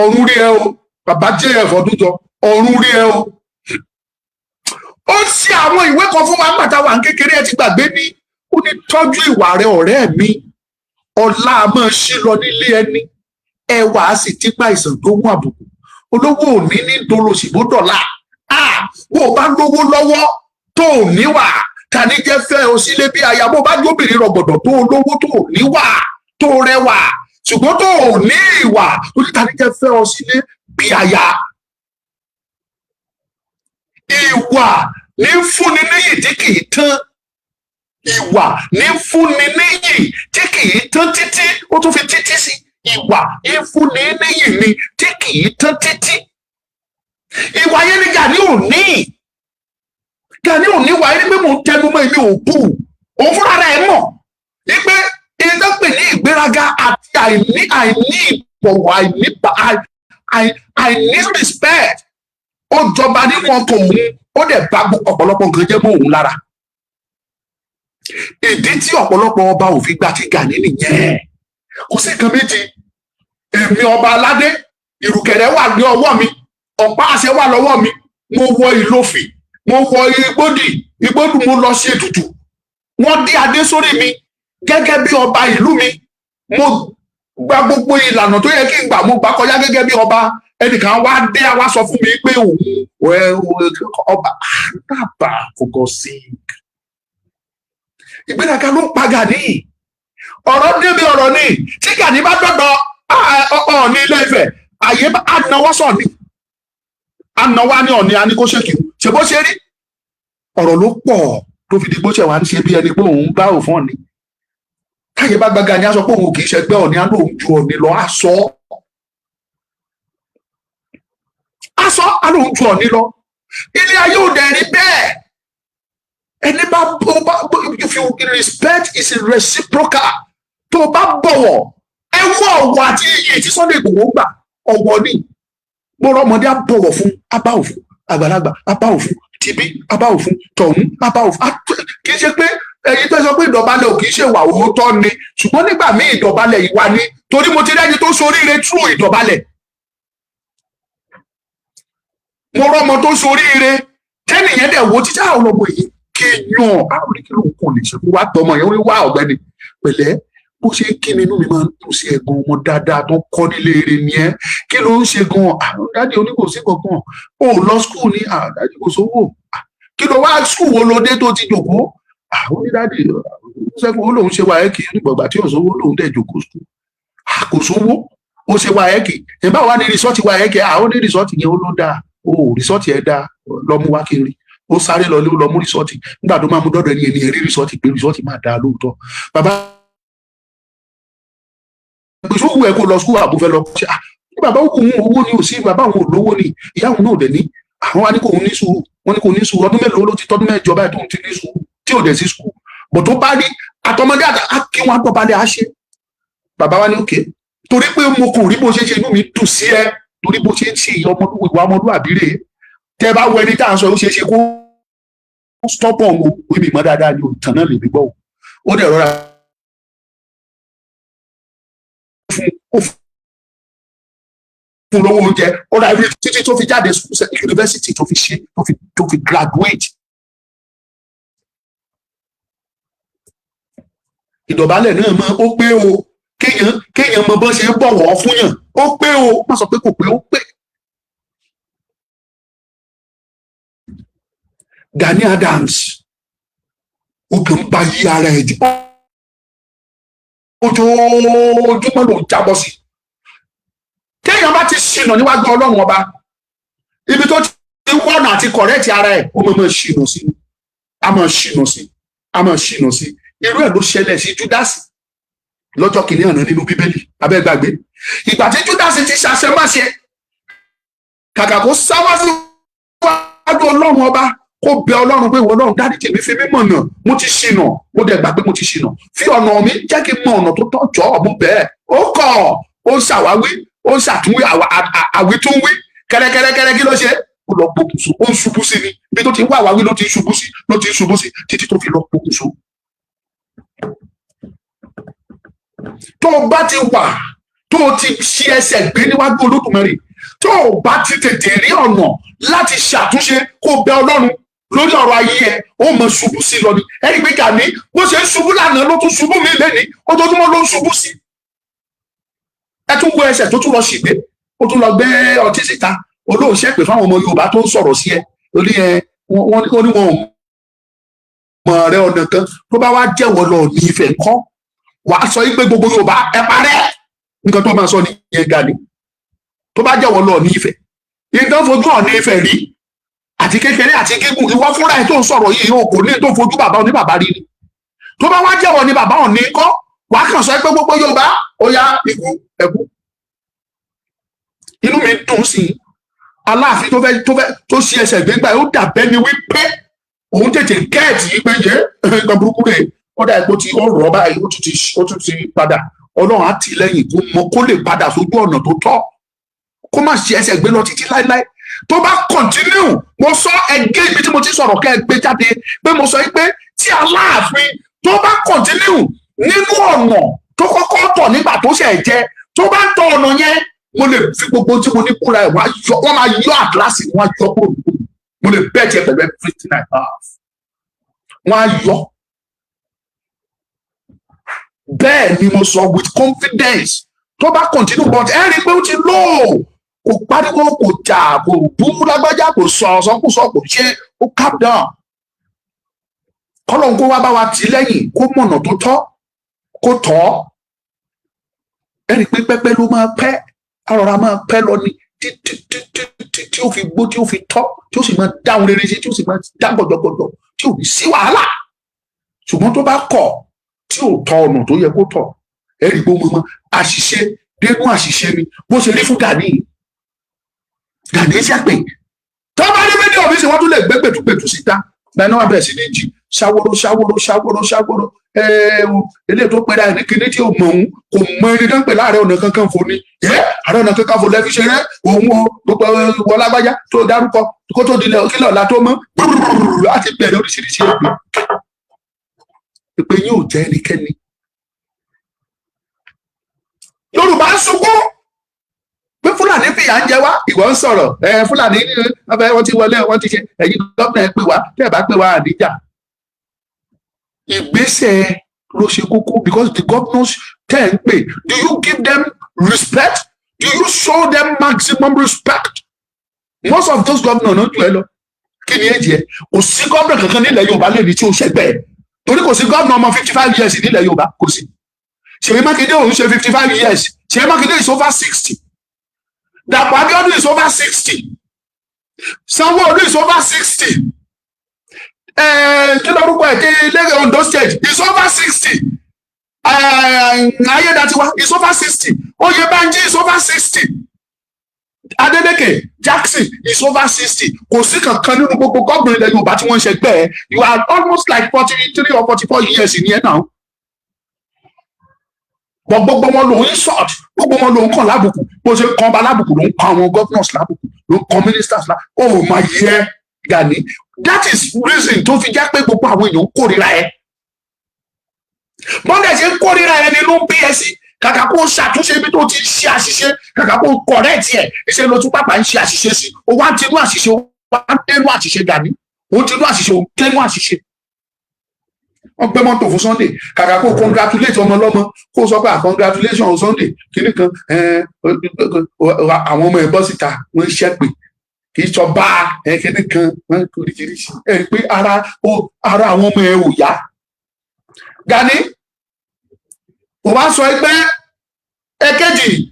ọ̀run rí ẹ o. Bàbá jẹ́ ẹ̀fọ́ tó jọ, ọ̀run rí ẹ o. Ó ṣe àwọn ìwé kan fún wa nígbà tá a wà ní kékeré. Ẹ ti gbàgbé ní. Ó ní, "Tọ́jú ìwà rẹ, ọ̀rẹ́ mi. Ọlá máa ṣí lọ nílé ẹni, ẹwà á sì tipa ìsàn tó mú àbùkù. Olówó òní ní dolòṣì bó dọ̀la." Bó o bá lówó lọ́wọ́ tó ò níwà, tani jẹ́ fẹ́ o sílé bí aya? Bó o bá jóbìnrin rọ̀gbọ̀dọ̀, tó o lówó, tó o níwà, tó o rẹwà, ṣùgbọ́n tó o ní ìwà, ó ní tani jẹ́ fẹ́ o sílé bí aya? Ìwà ní fúnni níyì tí kì í tán. Ìwà ní fúnni níyì tí kì í tán títí. Ó tún fi títí sí. Ìwà ní fúnni níyì ni tí kì í tán títí. Ìwà yẹn ni Gani ò ní. Gani ò ní wà ní pé mò ń tẹnu mọ́. Èmi ò bù òun fúnra rẹ̀ mọ̀ wípé ìdá pè ní ìgbéraga àti àìní ìbọ̀wọ̀, àìní respect, ó jọba nínú ọkàn òun, ó dẹ̀ bá ọ̀pọ̀lọpọ̀ nǹkan jẹ́ mọ́ òun lára. Ìdí tí ọ̀pọ̀lọpọ̀ ọba ò fi gba ti Gani nìyẹn. Kò sí nǹkan méjì. Èmi ọba aládé, ìrùkẹ̀rẹ̀ wà ní ọwọ́ mi, ọ̀pá àṣẹ wà lọ́wọ́ mi. Mo wọ ìlòfì, mo wọ igbódì igbódù, mo lọ ṣe ètùtù, wọ́n dé adé sórí mi gẹ́gẹ́ bí ọba ìlú mi. Mo gba gbogbo ìlànà tó yẹ kí n gbà, mo gbà kọjá gẹ́gẹ́ bí ọba. Ẹnìkan wá dé, wá sọ fún mi pé òun ọba àdàbà. For God's sake, ìgbéraga ló ń pa Gani. Ọ̀rọ̀ débi ọ̀rọ̀ ni. Tí Gani bá dọ̀dọ̀ Ọọ̀ni Ilé Ifẹ̀, àyè ànáwọ́ sọ̀ni, ànáwá ní Ọ̀ọ̀ni, á ní kó ṣèkì ṣe bó ṣe rí. Ọ̀rọ̀ ló pọ̀ tó fi di bó ṣe wà ń ṣe bí ẹni pé òun bá òfin Ọ̀ọ̀ni. Káyé bá gba Gani, á sọ pé òun kì í ṣẹgbẹ́ Ọ̀ọ̀ni, á lóun ju Ọ̀ọ̀ni lọ, á sọ, á sọ, á lóun ju Ọ̀ọ̀ni lọ. Ilé ayé ò dẹ̀ rí bẹ́ẹ̀. Ẹni bá bá, if you respect is reciprocal. Tó o bá bọ̀wọ̀, ẹ wọ ọ̀wọ̀ àti iyì tí Sunday Igboho gbà, ọ̀wọ̀ ni. Mo rọmọdé, á bọ̀wọ̀ fún, á bá òfin àgbàlagbà, á bá òfin tibí, á bá òfin tọ̀hún, á bá òfin. Kì í ṣe pé ẹ̀yin tó sọ pé ìdọ̀bálẹ̀ ò kì í ṣe ìwà òótọ́ ni, ṣùgbọ́n nígbà míì ìdọ̀bálẹ̀ ìwà ni, torí mo ti rẹ́ni tó ṣoríire through ìdọ̀bálẹ̀. Mo rọmọ tó ṣoríire, tẹ́nìyẹn dẹ̀ wo títí àwọn ọmọ yìí kéèyàn àwọn oníkí lòun kò lè ṣe kó wá tọmọ yẹn. Ó ní, "Wá, ọ̀gbẹ́ni, pẹ̀lẹ́. Bó ṣe ń kí mi, inú mi máa ń dùn sí ẹ̀gbọ́n. Ọmọ dáadáa tó ń kọ́ nílé eré ni ẹ́. Kí ló ń ṣe gan?" "Daddy, oníkò sí kankan." "Ó lọ school ní?" "Daddy, kò sówó." "Kí ló wá? School wo ló dé tó ti jòkó?" Ó ní, "Daddy, sẹ́kùn." Ó lóun ṣe WAEC nígbàgbà tí ò sówó, lòun dẹ̀ jòkó school. "Kò sówó, ó ṣe WAEC. Ìbá wa ní result WAEC?" Ó ní result yẹn, ó ló dáa. "Ó result yẹn dáa, lọ mú wá kiri." Ó sáré lọ lọ mú result. Nígbà tó máa mú dọ́dọ̀ ẹni, ẹni rí result pé result máa dáa lóòótọ́, bàbá. Pé ṣó wù ẹ́ kó lọ school, àbò fẹ́ lọ ṣe? Ah, ní bàbá òkú òun, owó ni ò sí, bàbá òun ò lówó ni, ìyá òun náà ò dẹ̀ ní. Àwọn wa ní kò ní sùúrù, wọ́n ní kò ní sùúrù. Ọdún mélòó ló ti tọ́dún 8 báyìí tóun ti ní sùúrù tí ò dẹ̀ sí school bọ̀? Tó bá rí àtọmọdé àti kí wọn dọ̀bálẹ̀, á ṣe. Bàbá wa ní òkè, torí pé mo kàn rí bó ṣe ṣe, inú mi dùn sí ẹ, torí bó ṣe ń ṣe ìwà ọmọlúwàbí rèé. Tẹ bá wọ ẹni tá à ń sọ, ó ṣeé ṣe kó stubborn o. Ibi ìmọ̀ dáadáa ni òtàn náà lè mi gbọ́ o. Ó dẹ̀ rọra fún, ó fún lówó oúnjẹ, ó ra ibi títí tó fi jáde university, tó fi ṣe, tó fi graduate. Ìdọ̀bálẹ̀ náà mọ ó pé o, kéèyàn mọ bọ́n ṣe ń bọ̀wọ̀ fún yàn, ó pé o. Má sọ pé kò pé, ó pé. Gani Adams, ó kàn ń ba yí ara ẹ̀ jẹ́, ojoojúmọ́ ló ń jábọ́ sí. Téèyàn bá ti ṣìnà níwájú Ọlọ́run Ọba, ibi tó ti wọ́nà àti correct ara ẹ̀, ó máa ṣìnà sí, a máa ṣìnà sí, a máa ṣìnà sí. Irú ẹ̀ ló ṣẹlẹ̀ sí Júdásì lọ́jọ́ kìíní àná nínú Bíbélì. Abẹ́ gbàgbé ìgbà tí Júdásì ti ṣàṣemáṣe, kàkà kó sáwá síwájú Ọlọ́run Ọba, kó bẹ Ọlọ́run pé, "Ìwọ Ọlọ́run, dáríjì mi, fi mí mọ̀nà, mo ti ṣìnà, mo dẹ̀ gbà pé mo ti ṣìnà, fi ọ̀nà mi, jẹ́ kí n mọ ọ̀nà tó tọ́, jọ̀ọ́, mo bẹ̀ ẹ́." Ó kọ̀, ó ń ṣàwáwí, ó ń ṣàtúnwí, àwítúnwí kẹ́rẹ́kẹ́rẹ́kẹ́rẹ́. Kí ló ṣe? Ó lọ pokùnso, ó ń ṣubú sí ni. Ibi tó ti ń wá àwáwí ló ti ń ṣubú sí, ló ti ń ṣubú sí títí tó fi lọ pokùnso. Tó o bá ti wà, tó o ti ṣí ẹsẹ̀ gbé níwájú Olódùmarè, tó o bá ti tètè rí ọ̀nà láti ṣàtúnṣe, kó o bẹ Ọlọ́run lórí ọ̀rọ̀ ayé ẹ, ó mọ ṣubú sí lọ ni. Ẹni pé Gani, bó ṣe ń ṣubú lánàá ló tún ṣubú mi lẹ́ni, ojoojúmọ́ ló ń ṣubú sí. Ẹ tún wo ẹsẹ̀ tó tún lọ ṣìgbé, ó tún lọ gbé ọtí síta, olóòṣẹ́ pè fáwọn ọmọ Yorùbá tó ń sọ̀rọ̀ sí ẹ lórí ẹ. Wọ́n ní wọn ò mọ̀ rẹ ọ̀nà kan tó bá wá jẹ́wọ́ lọ ní Ifẹ̀ ńkọ́? Wàá sọ yìí pé gbogbo Yorùbá ẹ parẹ́. Nǹkan tó máa sọ nìyẹn, Gani. Tó bá jẹ́wọ́ lọ ní Ifẹ̀, ìdán fojú Ọ̀ọ̀ni Ifẹ̀ rí àti kékeré àti gígùn, ìwọ fúnra ẹ tó ń sọ̀rọ̀ yìí, o kò ní tó fojú bàbá oní bàbá rí ni. Tó bá wá jẹ́wọ́ ní bàbá Ọ̀ọ̀ni kọ́, wàá kàn sọ pé gbogbo Yorùbá, ó yá, ikú ẹkú. Inú mi dùn sí i, Aláàfin tó fẹ́ tó ṣe ẹsẹ̀ gbégbá, ó dàbẹ́ ni wípé òun tètè gẹ́ẹ̀tì yìí pé yé nǹkan burúkú rè. Ó dà ipò tí ó rọ̀ báyìí, ó tún ti padà. Ọlọ́run á tì í lẹ́yìn kó mọ kó lè padà sójú ọ̀nà tó tọ́, kó má ṣe ẹsẹ̀ gbé lọ títí láéláé. Tó bá continue, mo sọ ẹgẹ́ ibi tí mo ti sọ̀rọ̀, kẹ́ ẹ gbé jáde pé mo sọ pé tí Aláàfin tó bá continue nínú ọ̀nà tó kọ́kọ́ tọ̀ nígbà tó ṣẹ̀ jẹ, tó bá tọ ọ̀nà yẹn, mo lè fi gbogbo tí mo ní kúra ẹ̀, wọ́n máa yọ àdírásì, wọ́n á yọ kúrò nípò. Mo lè bẹ́ẹ̀ tiẹ̀ pẹ̀lú everything I have, wọ́n á yọ. Bẹ́ẹ̀ ni mo sọ with confidence, tó bá continue. But ẹ rí i pé ó ti lò ó, kò pariwo, kò jà, kò bú lágbájá, kò sọ ọ̀sọ́kùsọ, kò ṣe, ó calm down. Kọ́lọ́n kó wá bá wa tì lẹ́yìn, kó mọ̀nà tó tọ́, kó tọ́. Ẹ rí i pé pẹ́pẹ́ ló máa pẹ́, arọra máa pẹ́ lọ ni títí títí tí ó fi gbó, tí ó fi tọ́, tí ó sì máa dáhùn rere sí, tí ó sì máa dá gbọ̀dọ̀gbọ̀dọ̀, tí ò ní sí wàhálà. Ṣùgbọ́n tó bá kọ̀, tí ò tọ ọ̀nà tó yẹ kó tọ̀, ẹ rí i pé ó mọ àṣìṣe dénú àṣìṣe ni, bó ṣe rí fún Gani. Gani ṣàpè tó bá ní fídíò mi sí, wọ́n tún lè gbé gbẹ̀tùgbẹ̀tù síta lẹ́nu abẹ́ sí ní jì ṣàwòrò ṣàwòrò ṣàwòrò ṣàwòrò. Ẹ̀ẹ́n, eléyìí tó pẹ́ra ẹ̀ ní kíní tí ò mọ̀, òun kò mọ ẹni tó ń pè láàrẹ ọ̀nà kankan fò ni. Ẹ́ Ààrẹ Ọ̀nà Kakanfò lẹ́fi ṣeré òun o. Gbogbo wọlágbájá tó dárúkọ, kó tó dilẹ̀ kílọ̀ ọ̀la tó mọ́ láti bẹ̀rẹ̀ oríṣiríṣi èpè. Èpè yín ò jẹ́ ẹnikẹ́ni. Yorùbá ń sunkún pé Fúlàní fìyà ń jẹ wá, ìwọ ń sọ̀rọ̀ ẹ. Fúlàní ọbẹ̀ wọ́n ti wọlé, wọ́n ti ṣe. Ẹ̀yin gómìnà, ẹ pè wá. Tẹ́ ẹ bá pè wá, àdíjà. Ìgbésẹ̀ ló ṣe kókó, because the governors tẹ́ ẹ ń pè, do you give them respect? Do you show them maximum respect? Most of those governors náà jù ẹ lọ. Kí ni èjì ẹ? Kò sí gómìnà kankan nílẹ̀ Yorùbá lè ní tí ó ṣẹgbẹ́ ẹ, torí kò sí gómìnà ọmọ 55 years nílẹ̀ Yorùbá, kò sí. Ṣèyí Mákindé òun ṣe 55 years. Ṣèyí Mákindé is over 60. Dàpọ̀ Abíọ́dún is over 60. Sanwó-Olú is over 60. Kí lórúkọ ẹ̀? Kí lẹ́yìn Ondo State is over 60. Ayédatiwa is over 60. Oyèbánjí is over 60. Adeleke Jackson is over 60. Kò sí kankan nínú gbogbo gómìnà ilẹ̀ Yorùbá tí wọ́n ń ṣẹgbẹ́ ẹ̀. You are almost like 43 or 44 years ní ẹ̀ náà, but gbogbo wọn lòun insult, gbogbo wọn lòun kàn lábùkù. Bó ṣe kan ọba lábùkù ló ń kan àwọn governors lábùkù, ló ń kan ministers lábùkù. Ó máa yẹ Gani. That is reason tó fi jẹ́ pé gbogbo àwọn èèyàn ń kórìíra ẹ. Bọ́dẹ̀ ṣe ń kórìíra ẹ nínú bí ẹ sí. Kàkà kó ṣàtúnṣe ibi tó ti ń ṣe àṣìṣe, kàkà kó correct ẹ, ìṣe ló tún pàpà ń ṣe àṣìṣe sí. Ó wá ń tinú àṣìṣe, ó wá ń dénú àṣìṣe. Gani, ó ń tinú àṣìṣe, ó ń dénú àṣìṣe. Wọ́n gbé mọ́tò fún Sunday. Kàkà kó congratulate ọmọ ọlọ́mọ, kó sọ pé, "Ah, congratulations, Sunday." Kìíní kan, àwọn ọmọ ẹ̀ bọ́ síta, wọ́n ń ṣẹ́pè, kì í sọ bá kìíní kan, wọ́n oríṣiríṣi ẹ pé ara àwọn ọmọ ẹ̀ ò yá. Gani kò wá sọ pé ẹ̀kejì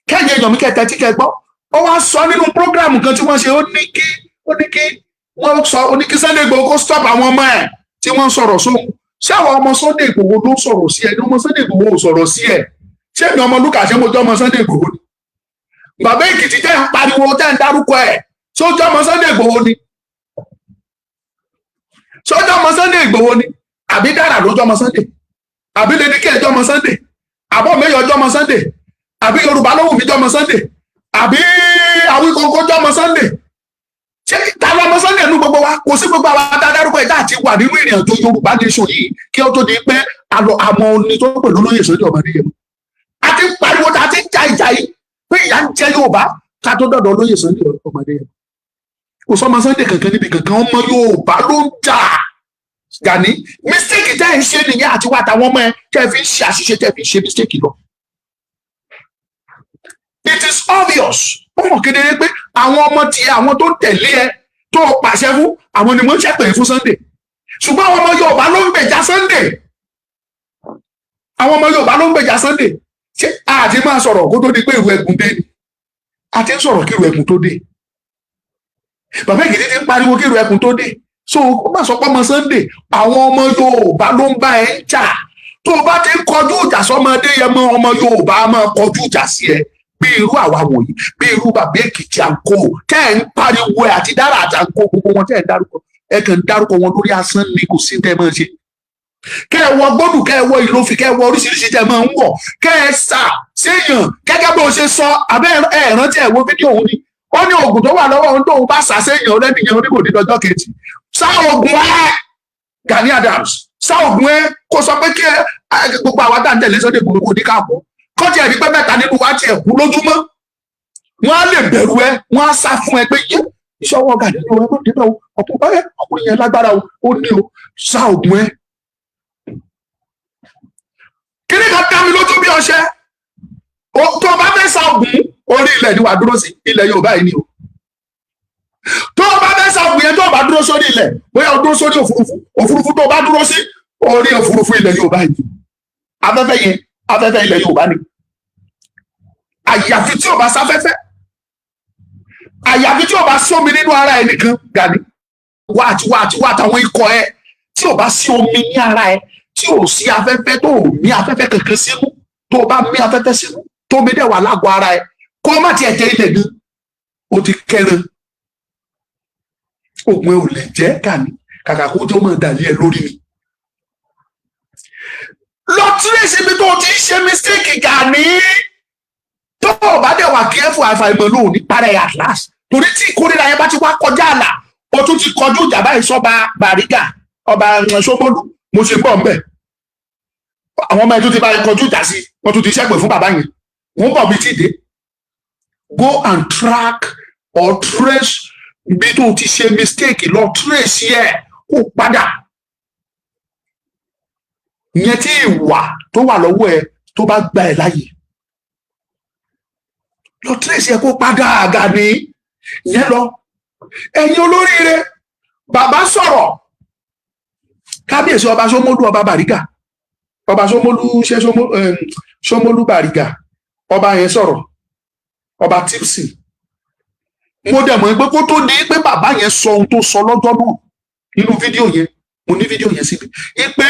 kẹ́yìn èèyàn mi kẹtẹ tí kẹ gbọ́. Ó wá sọ nínú program kan tí wọ́n ṣe, ó ní kí wọ́n sọ, ó ní kí Sunday Igboho kó stop àwọn ọmọ ẹ̀ tí wọ́n sọ̀rọ̀ sóhun. Ṣé àwọn ọmọ Sunday Igboho ló sọ̀rọ̀ sí ẹ ní? Ọmọ Sunday Igboho ò sọ̀rọ̀ sí ẹ. Ṣé èmi ọmọ Lúkà, ṣé mo jẹ́ ọmọ Sunday Igboho ni? Bàbá Èkìtì tẹ́ ń pariwo, tẹ́ ń dárúkọ ẹ̀, ṣé ó jẹ́ ọmọ Sunday Igboho ni? Ṣé ó jẹ́ ọmọ Sunday Igboho ni? Àbí Dára ló jẹ́ ọmọ Sunday? Àbí Lédíkẹ́ jẹ́ ọmọ Sunday? Àbọ̀ Mẹ́yọ̀ jẹ́ ọmọ Sunday? Àbí Yorùbá ló wù mí jẹ́ ọmọ Sunday? Àbí Àwíkóńkó jẹ́ ọmọ Sunday? Ṣé ta lọmọ Sunday nínú gbogbo wa? Kò sí. Gbogbo àwọn adarúkọ ẹ̀dá àti wà nínú ìrìn àjò Yorùbá nation yìí kí ó tó di pé àlọ àmọ́ oní tó pẹ̀lú olóyè Sunday ọmọ Adéyẹmọ. A ti ń pariwo, ta ti ń ja ìjà yìí pé ìyà ń jẹ Yorùbá ká tó dọ̀dọ̀ olóyè Sunday ọmọ Adéyẹmọ. Kò sọmọ Sunday kankan níbi kankan. Ọmọ Yorùbá ló ń jà. Gani, mistake tẹ́ ẹ̀ ń ṣe nìyẹn, àti wà táwọn ọmọ ẹ tẹ́ ẹ fi ń ṣe àṣìṣe, tẹ́ ẹ fi ń ṣe mistake lọ. It is obvious, ó mọ̀ kedere pé àwọn ọmọ tí àwọn tó ń tẹ̀lé ẹ tó o pàṣẹ fún, àwọn ni wọ́n ń ṣẹ́pẹ̀ fún Sunday. Ṣùgbọ́n àwọn ọmọ Yorùbá ló ń gbèjà Sunday. Àwọn ọmọ Yorùbá ló ń gbèjà Sunday. Ṣé àti máa sọ̀rọ̀ kó tó di pé ìrù ẹ̀gùn dé ni? A ti ń sọ̀rọ̀ kí ìrù ẹ̀gùn tó dé. Bàbá Èkìtì ti ń pariwo kí ìrù ẹ̀gùn tó dé. So ó má sọ pé ọmọ Sunday. Àwọn ọmọ Yorùbá ló ń bá ẹ ń jà. Tó o bá ti ń kọjú ìjà sọmọdé yẹn mọ, ọmọ Yorùbá máa kọjú ìjà sí ẹ, bí irú àwa wọ̀nyí, bí irú bàbá Èkìtì àǹkó tẹ́ ẹ̀ ń pariwo ẹ̀, àti Dára àti àǹkó, gbogbo wọn tẹ́ ẹ̀ ń dárúkọ. Ẹ kàn ń dárúkọ wọn lórí asán ni. Kò sí tẹ́ ẹ máa ṣe. Kẹ́ ẹ wọ gbódù, kẹ́ ẹ wọ ìlòfì, kẹ́ ẹ wọ oríṣiríṣi tẹ́ ẹ máa ń wọ̀, kẹ́ ẹ sà séèyàn gẹ́gẹ́ bó ṣe sọ. Abẹ́ ẹ rántí ẹ wo fídíò òun ni? Ó ní oògùn tó wà lọ́wọ́ òun, tóun bá sà séèyàn lẹ́nìyàn, ó ní kò ní dọjọ́ kejì. Sá oògùn ẹ, Gani Adams, sá oògùn ẹ, kó sọ pé kí ẹ gbogbo àwa tá à ń tẹ̀lé Sunday Igboho kò ní ká kú. Kó tiẹ̀ rí pé mẹ́ta nínú wa tiẹ̀ kú lójúmọ́, wọ́n á lè bẹ̀rù ẹ, wọ́n á sá fún ẹ pé yé, iṣẹ́ ọwọ́ Gani ni o, ẹ má débẹ̀ o. Ọ̀pọ̀ ẹ ọkùnrin yẹn lágbára o, ó ní o. Sá oògùn ẹ. Kíní kan dá mi lójú bí ọṣẹ: tó o bá fẹ́ sá oògùn, orí ilẹ̀ ni wàá dúró sí, ilẹ̀ Yorùbá yìí ni o. Tó o bá fẹ́ sá oògùn yẹn, tó o bá dúró sórí ilẹ̀, bóyá o dúró sórí òfurufú, òfurufú tó o bá dúró sí, orí òfurufú ilẹ̀ Yorùbá yìí, afẹ́fẹ́ yẹn, afẹ́fẹ́ ilẹ̀ Yorùbá ni. Àyàfi tí o bá sáfẹ́fẹ́, àyàfi tí o bá sómi nínú ara ẹ nìkan. Gani, wá àti wá àti wá àtàwọn ikọ̀ ẹ, tí o bá sí omi ní ara ẹ, tí o sí afẹ́fẹ́, tó o mí afẹ́fẹ́ kankan sínú, tó o bá mí afẹ́fẹ́ sínú, tó omi dẹ̀ wà lágọ̀ọ́ ara ẹ, kó o má tiẹ̀ jẹ ilẹ̀ gan, o ti kẹran. Oògùn ẹ ò lè jẹ́, Gani. Kàkà kó tó máa dàlí ẹ lórí ni. Lọ trace ibi tó o ti ń ṣe mistake, Gani. Tó o bá dẹ̀ wà careful, àfàìmọ̀ ló ní parẹ́ at last, torí tí ìkórìíra yẹn bá ti wá kọjá àlà, o tún ti kọjú ìjà báyìí sọ́ba Bàrígà, ọba Ṣómólú. Mo ṣe bọ̀ nbẹ̀, àwọn ọmọ ẹ̀ tó ti bá kọjú ìjà sí, wọ́n tún ti ṣẹ́pẹ̀ fún bàbá yẹn. Wọ́n bọ̀ bí tí dé. Go and track or trace bí tó ti ṣe mistake. Lọ trace yẹ kó padà ìyẹn tí ìwà tó wà lọ́wọ́ ẹ tó bá gba ẹ láàyè, lọ trace ẹ kó padà. Gani, ìyẹn lọ. Ẹ̀yin olóríire, bàbá sọ̀rọ̀. Kábíyèsí ọba Ṣómólú, ọba Bàrígà, ọba Ṣómólú, ṣé Ṣómólú Bàrígà, ọba yẹn sọ̀rọ̀, ọba Tipsy. Mo dẹ̀ mọ̀ pé kó tó di pé bàbá yẹn sọ ohun tó sọ lọ́jọ́ náà nínú fídíò yẹn, mo ní fídíò yẹn síbi pé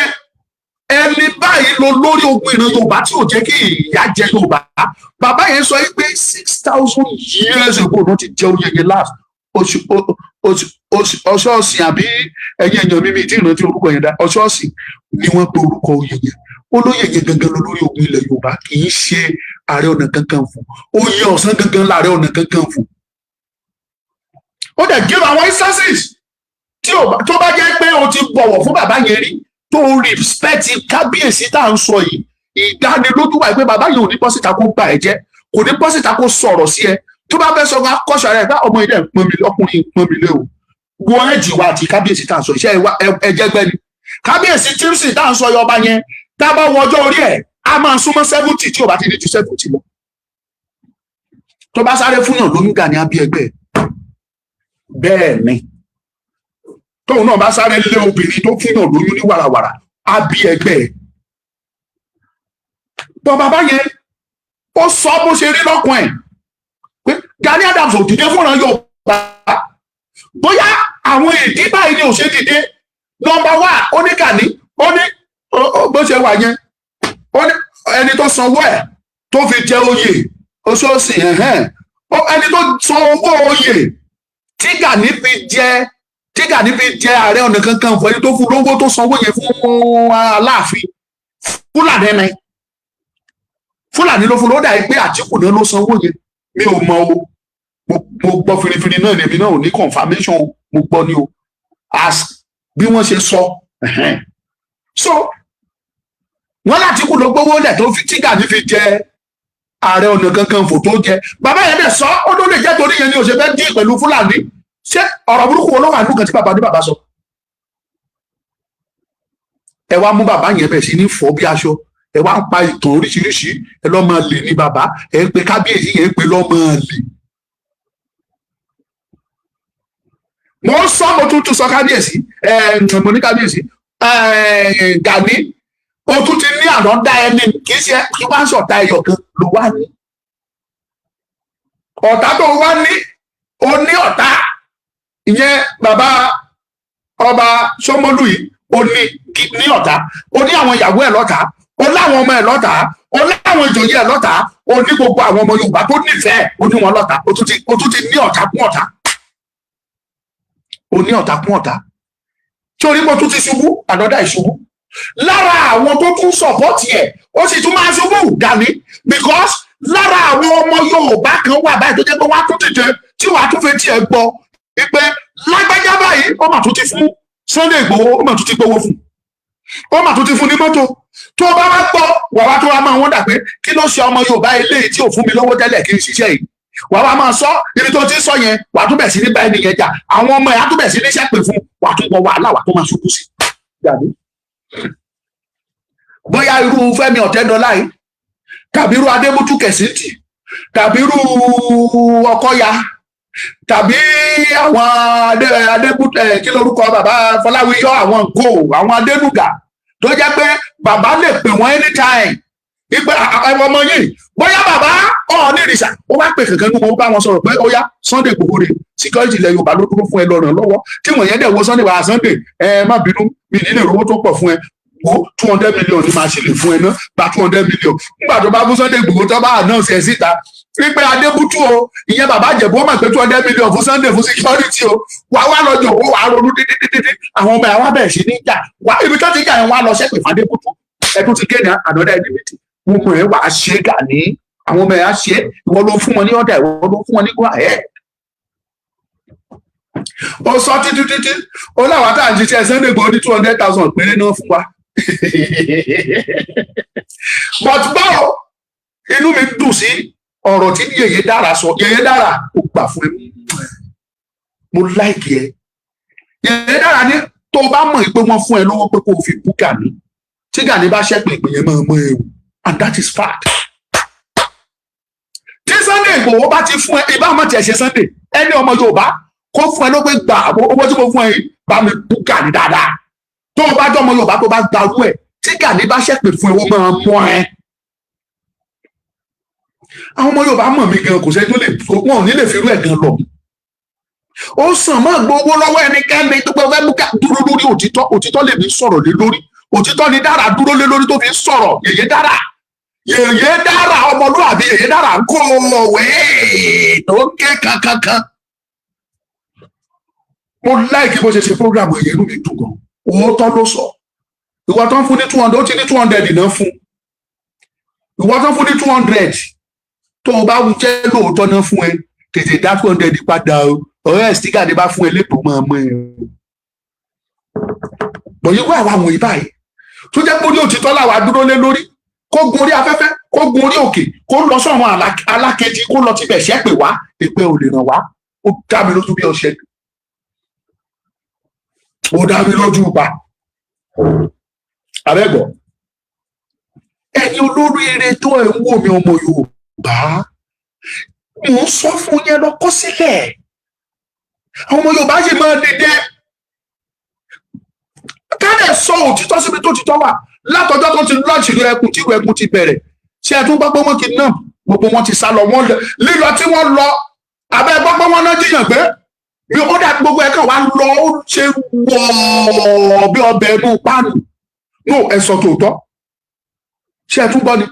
Ẹni báyìí ló lórí ogun ìran Yorùbá tí ò jẹ́ kí ìyà jẹ Yorùbá. Bàbá yẹn sọ pé 6,000 years ago ló ti jẹ oyè yẹn last. Oṣù oṣù oṣù ọṣọ́ọ̀sìn àbí? Ẹ̀yìn èèyàn mímí tí ìrántí orúkọ yẹn dá. Ọṣọ́ọ̀sìn ni wọ́n pe orúkọ oyè yẹn. Olóyè yẹn gangan ló lórí ogun ilẹ̀ Yorùbá, kì í ṣe Ààrẹ Ọ̀nà Kakanfò. Oyè ọ̀sán gangan láàrẹ Ọ̀nà Kakanfò. Ó dẹ̀ give àwọn instances tí tó bá jẹ́ pé o ti bọ̀wọ̀ fún bàbá yẹn rí, tó respect kábíyèsí tá à ń sọ yìí, ìdánilójú wà pé bàbá yìí ò ní bọ́ síta kó bà ẹ́ jẹ́, kò ní bọ́ síta kó sọ̀rọ̀ sí ẹ. Tó bá fẹ́ sọ, ká kọ́ṣọ́ rẹ̀ bá ọmọ ilé ń pọ́n mi, ọkùnrin ń pọ́n mi lé o. Wo ẹ̀jì wa àti kábíyèsí tá à ń sọ iṣẹ́ ẹ̀jẹ̀gbẹ́ ni kábíyèsí Tímsì tá à ń sọ yọba yẹn. Tá a bá wọ ọjọ́ orí ẹ̀, á máa súnmọ́ 70, tí ò bá ti ní ju 70 lọ. Tó bá sáré fúnyàn lóyún, Gani á bí ẹgbẹ́ ẹ̀. Bẹ́ẹ̀ ni tóun náà bá sáré lé obìnrin tó fúnyàn lóyún ní wàràwàrà, á bí ẹgbẹ́ ẹ̀. Bọ́ bàbá yẹn, ó sọ bó ṣe rí lọ́kùn ẹ̀ pé Gani Adams ò dìde fúnra Yorùbá. Bóyá àwọn ìdí báyìí ni ò ṣe dìde. Number one, ó ní Gani, ó ní bó ṣe wà yẹn, ó ní ẹni tó sanwó ẹ̀ tó fi jẹ oyè oṣooṣì ẹ̀hẹ́n, ẹni tó san owó oyè tí Gani fi jẹ Ààrẹ Ọ̀nà Kakanfò, ẹni tó fún lówó tó sanwó yẹn fún Aláàfin, Fúlàní ni. Fúlàní ló fún lówó. Dà pé Àtìkù náà ló sanwó yẹn. Mi ò mọ o, mo gbọ́ firifiri náà lèmi náà ò ní confirmation o, mo gbọ́ ni o, as bí wọ́n ṣe sọ ẹ̀hẹ́n. So wọ́n l'Àtìkù ló gbówó lẹ̀ tó fi tí Gani fi jẹ Ààrẹ Ọ̀nà Kakanfò tó jẹ. Bàbá yẹn dẹ̀ sọ, ó ló lè jẹ́ torí yẹn ni ò ṣe fẹ́ dín pẹ̀lú Fúlàní. Ṣé ọ̀rọ̀ burúkú wo ló wà nínú kan tí bàbá ní bàbá sọ? Ẹ wá mú bàbá yẹn bẹ̀ sí ní fọ́ bí aṣọ, ẹ wá ń pa ìtàn oríṣiríṣi. Ẹ lọ́ máa lè ní bàbá ẹ ń pe kábíyèsí yẹn, ń pe lọ́ máa lè. Mo ń sọ, mo tún tún sọ, kábíyèsí ẹ, mo ní kábíyèsí ẹ Gani, o tún ti ní àná dá ẹni, kì í ṣe kí wá ń sọ̀tà ẹyọ kan ló wá ní. Ọ̀tá tó wá ní, o ní ọ̀tá ìyẹn bàbá ọba Ṣómólú yìí, o ní ọ̀tá, o ní àwọn ìyàwó ẹ̀ lọ́tà, o láwọn ọmọ ẹ̀ lọ́tà, o láwọn ìjòyè ẹ̀ lọ́tà, o ní gbogbo àwọn ọmọ Yorùbá tó nífẹ̀ẹ́, o ní wọn lọ́tà. O tún ti ní ọ̀tá kún ọ̀tá, o ní ọ̀tá kún ọ̀tá. Tí orí mo tún ti ṣubú ànọ́dá ìṣubú lára àwọn tó tún support ẹ̀, ó sì tún máa ṣubú Gani, because lára àwọn ọmọ Yorùbá kan wà báyìí tó jẹ́ pé wọ́n á tún dìde, tí wàá tún fẹ́ tiẹ̀ gbọ́ wípé lágbájá báyìí, ó mà tún ti fún Sunday Igboho, ó mà tún ti gbowó fún, ó mà tún ti fún ní mọ́tò. Tó o bá wá gbọ́, wà wá tó wá máa wọ́n dà pé kí ló ṣe ọmọ Yorùbá eléyìí tí ò fún mi lówó tẹ́lẹ̀ kí n ṣiṣẹ́ yìí? Wà wá máa sọ ibi tó ti ń sọ yẹn, wà á tún bẹ̀ sí ní bá ẹni yẹn jà, àwọn ọmọ ẹ̀ á tún bẹ̀ sí ní ṣẹ́pè fún, wà á tún wọ wàhálà, wà á tún máa ṣubú sí. Bóyá irú Fẹ́mi Ọ̀tẹ́dọ́lá yìí, tàbí irú Adébútú Kẹ̀sìntì, tàbí irú Ọkọ́ya, tàbí àwọn Adébútú, kí lórúkọ bàbá Fọláwíyọ, àwọn nǹkó, àwọn Adénúgà, tó jẹ́ pé bàbá lè pè wọ́n anytime ìpè àwọn ọmọ yìí. Bóyá bàbá Ọọ̀ni ìrìṣà ó wá pè kankan nínú wọn, bá wọn sọ̀rọ̀ pé ó yá, Sunday Igboho rè, security ilẹ̀ Yorùbá ló dúró fún, ẹ lọ ràn lọ́wọ́. Tí wọ́n yẹn dẹ̀ wo Sunday wà, "Sunday, ẹ má bínú, mi ní lè rówó tó pọ̀ fún ẹ. Wo, 200 million ni màá sì lè fún ẹ ná, gba 200 million." Nígbà tó bá fún Sunday Igboho, tó bá announce ẹ síta wípé Adébútú o, ìyẹn bàbá Ìjẹ̀bú, ó mà pé 200 million fún Sunday fún security o. Wà wá lọ jòkó, wà á ronú dídídídí. Àwọn ọmọ ẹ̀ wá bẹ̀rẹ̀ sí ní jà wá ibi tó ti jà yẹn, wá lọ ṣẹ́pẹ̀ fún Adébútú. Ẹ tún ti gé ní another enmity. Wọn mọ̀ ẹ́ wà á ṣe é Gani, àwọn ọmọ ẹ̀ á ṣe é. Ìwọ ló fún wọn ní ọ̀dà, ìwọ ló fún wọn ní go ahead. Ó sọ títí títí, ó láwọn tá à ń ṣiṣẹ́ Sunday Igboho ní 200,000 péré náà fún wa. But báwo, inú mi dùn sí ọ̀rọ̀ tí Yèyé Dára sọ. Yèyé Dára, ó gbà fún ẹ, mo like ẹ. Yèyé Dára ní tó o bá mọ̀ pé wọ́n fún ẹ lọ́wọ́ pé kó o fi bú Gani, tí Gani bá ṣẹ́pẹ̀, ìpè yẹn máa mọ ewu, and that is fact. Tí Sunday Igboho bá ti fún ẹ, ìbá ọmọ tiẹ̀ ṣe Sunday, ẹni ọmọ Yorùbá kó fún ẹ ló pé gbà owó tí mo fún ẹ yìí, bá mi bú Gani dáadáa, tó o bá jọ ọmọ Yorùbá, tó bá gbarú ẹ, tí Gani bá ṣẹ́pẹ̀ fún ẹ, ó máa mọ́ ẹ. Àwọn ọmọ Yorùbá mọ̀ mí gan, kò sẹ́ni tó lè, wọn ò ní lè fi irú ẹ̀ gan lọ. Ó sàn má gbowó lọ́wọ́ ẹnikẹ́ni tó gbọ́ fẹ́ mú ká dúró lórí òtítọ́. Òtítọ́ lèmi sọ̀rọ̀ lé lórí. Òtítọ́ ni Dára dúró lé lórí tó fi ń sọ̀rọ̀. Yèyé Dára, Yèyé Dára, ọmọlúwàbí Yèyé Dára ń kó ọ̀wé tó ń ké kankankan. Mo like bó ṣe ṣe program yẹn, inú mi dùn gan. Òótọ́ ló sọ. Ìwọ tó ń fún ní 200, ó ti ní 200 náà fún ìwọ tó ń fún ní 200. Tó o bá jẹ́ lóòótọ́ náà fún ẹ, tètè dá 200 padà o. Ọ̀rẹ́ ẹ̀ sticker ni bá fún ẹ lẹ́tọ̀ọ́ máa mọ́ ẹ. Bọ̀yìn wá àwọn wọ̀nyí báyìí tó jẹ́ pé orí òtítọ́ làwa dúró lé lórí, kó gun orí afẹ́fẹ́, kó gun orí òkè, kó lọ sọ́run alákejì, kó lọ tibẹ̀ ṣẹ́pè wá, èpè ò lè ràn wá. Ó dá mi lójú bí ọṣẹ, ó dá mi lójú pa abẹ́gbọ́. Ẹ̀yin olóríire tó ẹ̀ ń wò mí, ọmọ Yorùbá, mò ń sọ fún yẹn, lọ kọ́ sílẹ̀. Àwọn ọmọ Yorùbá sì máa dìde ká lè sọ òtítọ́ síbi tó títọ́ wà. Látọjọ́ tó ti lọ́ọ̀ṣì ìlú ẹkùn, tí ìlú ẹkùn ti bẹ̀rẹ̀, ṣé ẹ tún gbọ́ pé wọ́n ti náà gbogbo wọn ti sá lọ? Wọ́n lílọ tí wọ́n lọ, abẹ́ gbọ́ pé wọ́n náà jiyàn gbé mi, ó dà gbogbo ẹ̀ kàn wá lọ, ó ṣe wọ̀ọ́ bí ọbẹ̀ inú páànù. No, ẹ sọ tòótọ́. Ṣé ẹ tún gbọ́ ni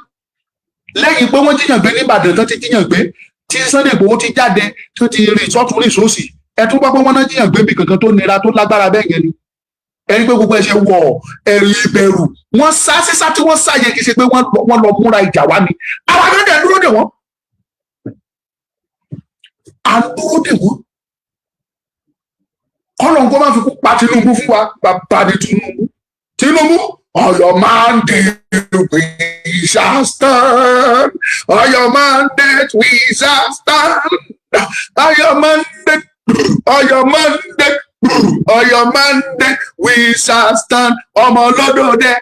lẹ́yìn pé wọ́n jíyàn gbé nìbàdàn tán ti jíyàn gbé, tí Sunday Igboho ti jáde, tó ti rìn sọ́tún rìn sósì, ẹ tún gbọ́ pé wọ́n náà jíyàn gbé bí kankan tó nira tó lágbára bẹ́ẹ̀ yẹn ni? Ẹni pé gbogbo ẹ ṣe wọ̀, ẹ̀rù ìbẹ̀rù, wọ́n sá. Sísá tí wọ́n sá yẹn, kì í ṣe pé wọ́n lọ múra ìjà wá ni. Àwọn akẹ́kọ̀ọ́ dúró dè wọ́n, à ń dúró dè wọ́n. Kọ́lọ̀ kó má fi kú pa Tinubu fún wa. Bàbá ní Tinubu, Tinubu, on your mandate we shall stand, on your mandate we shall stand, on your mandate, on your mandate, on your mandate we shall stand. Ọmọ olódòdẹ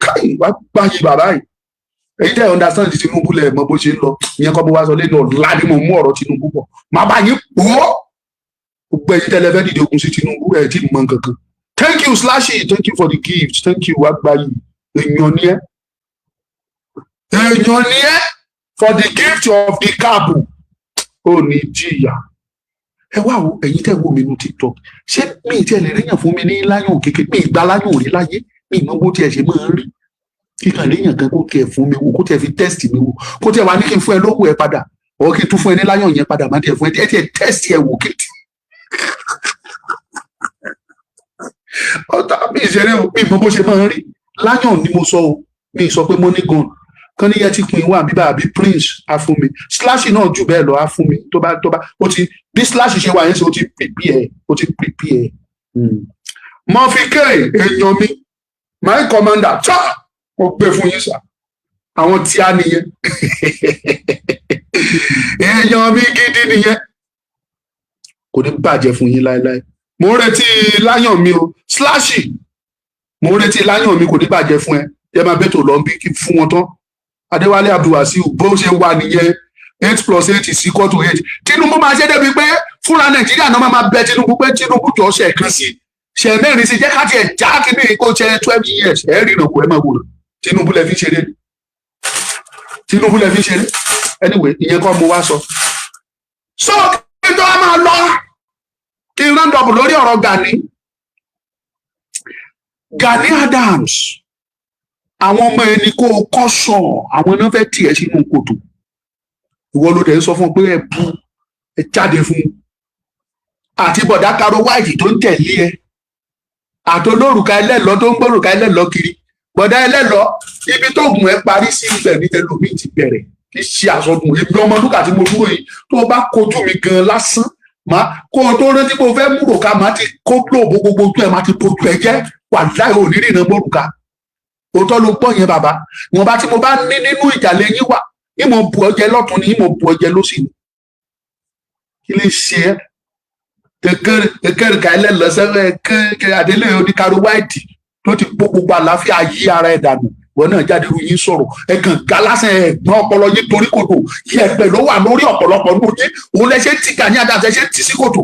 káyì wá gbáyé bàbá yìí. Èyí tẹ́ understand ti Tinubu lẹ̀ mọ bó ṣe ń lọ. Ìyẹn kọ́ bó wá sọ lẹ́nu ọ̀la ni mo mú ọ̀rọ̀ Tinubu bọ̀, má bá yín pọ̀. Gbogbo ẹ̀yin tẹ́lẹ̀ fẹ́ dìde ogun sí Tinubu, ẹ̀ tí mọ nǹkan kan. Thank you, Slashy, thank you for the gift, thank you. Wá gbáyé, èèyàn ni ẹ́, èèyàn ni ẹ́, for the gift of the cap. Ó ní jìyà. Ẹ wá wo ẹ̀yin tẹ́ wo mi nu TikTok, ṣé mi ì tiẹ̀ lè ríyàn fún mi ní lion kékeré? Mi ì gba lion rí láyé, mi ì mọ bó tiẹ̀ ṣe máa ń rí. Kíkan ríyàn kan kó tiẹ̀ fún mi wò, kó tiẹ̀ fi test mi wò, kó tiẹ̀ wá ní kí n fún ẹ lówó ẹ padà, ọ̀ kí n tún fún ẹ ní lion yẹn padà, má tiẹ̀ fún ẹ, ẹ tiẹ̀ test ẹ wò kí n ti ọ̀tá mi ìṣeré o. Mi mọ bó ṣe máa ń rí. Lion ni mo sọ o, mi sọ pé money gun kan ní yẹtí queen wà bíbá àbí prince á fún mi. Slash náà jù bẹ́ẹ̀ lọ, á fún mi. Tó bá ó ti bí Slash ṣe wà yẹn ṣe, ó ti prepare, ó ti prepare. Murphy K, èèyàn mi, my commander cha, mo gbé fún yín sà. Àwọn tí a nìyẹn, èèyàn mi gidi nìyẹn. Kò ní bàjẹ́ fún yín láéláé. Mo ń retí lion mi o. Slashy, mo ń retí lion mi. Kò ní bàjẹ́ fún ẹ. Yẹ máa bẹ́tò lọ bí kí fún wọn tán. Adéwálé Abdulwasiu, bó ṣe wà nìyẹn. 8 plus 8 is equal to 8. Tinubu máa ṣe débi pé fúnra Nàìjíríà náà máa bẹ Tinubu pé Tinubu jọ ṣe kan sí, ṣe mẹ́rin sí, jẹ́ ká tiẹ̀ já kíní kó ṣe 12 years. Ẹ̀ rí ìrànwọ́, ẹ máa wò. Tinubu lẹ fi ṣeré, Tinubu lẹ fi ṣeré. Anyway, ìyẹn kọ́ mo wá sọ. So kí n tó wá máa lọ, kí n round up lórí ọ̀rọ̀ Gani Adams. Àwọn ọmọ ẹni kó o kọ́ sọ, àwọn náà fẹ́ tiẹ̀ sínú kòtò. Ìwọ ló dẹ̀ ń sọ fún ọ pé ẹ bu ẹ jáde fún un, àti bọ̀dá Caro White tó ń tẹ̀lé ẹ, àti olórùka ẹlẹ́lọ́ tó ń gbórùka ẹlẹ́lọ́ kiri. Bọ̀dá ẹlẹ́lọ́, ibi tó gùn ẹ parí sí, ibẹ̀ ní ẹlòmíì ti bẹ̀rẹ̀. Kì í ṣe àsọdùn. Èmi ọmọ lúkà tí mo dúró yìí, tó o bá kojú mi gan lásán, máa kó o tó rántí pé o fẹ́ múròká, máa ti kó lóòbó gbogbo ojú ẹ, máa ti bójú ẹ jẹ́. Wà láì ò ní rìnnà mórùka. Òótọ́ ló gbọ́ yẹn, bàbá. Ìwọ̀nba tí mo bá ní nínú ìjàlẹ̀ yín wà, ìmọ̀ bu ọjẹ́ lọ́tún ni, ìmọ̀ bu ọjẹ́ lọ́sì ni. Kí lè ṣe é kékeré ká ẹlẹ́lọ́sẹ́rẹ́ kékeré àdélé oníkaro white tó ti pó gbogbo àlàáfíà yí ara ẹ̀ dànù? Ìwọ náà jáde, irú yín sọ̀rọ̀, ẹ kàn ga lásán, ẹ̀gbọ́n ọpọlọ yín torí kòtò yẹ̀pẹ̀ ló wà lórí ọ̀pọ̀lọpọ̀ ní yín. Òun lẹ ṣe ń ti Gani Adams, ẹ ṣe ń ti sí kòtò.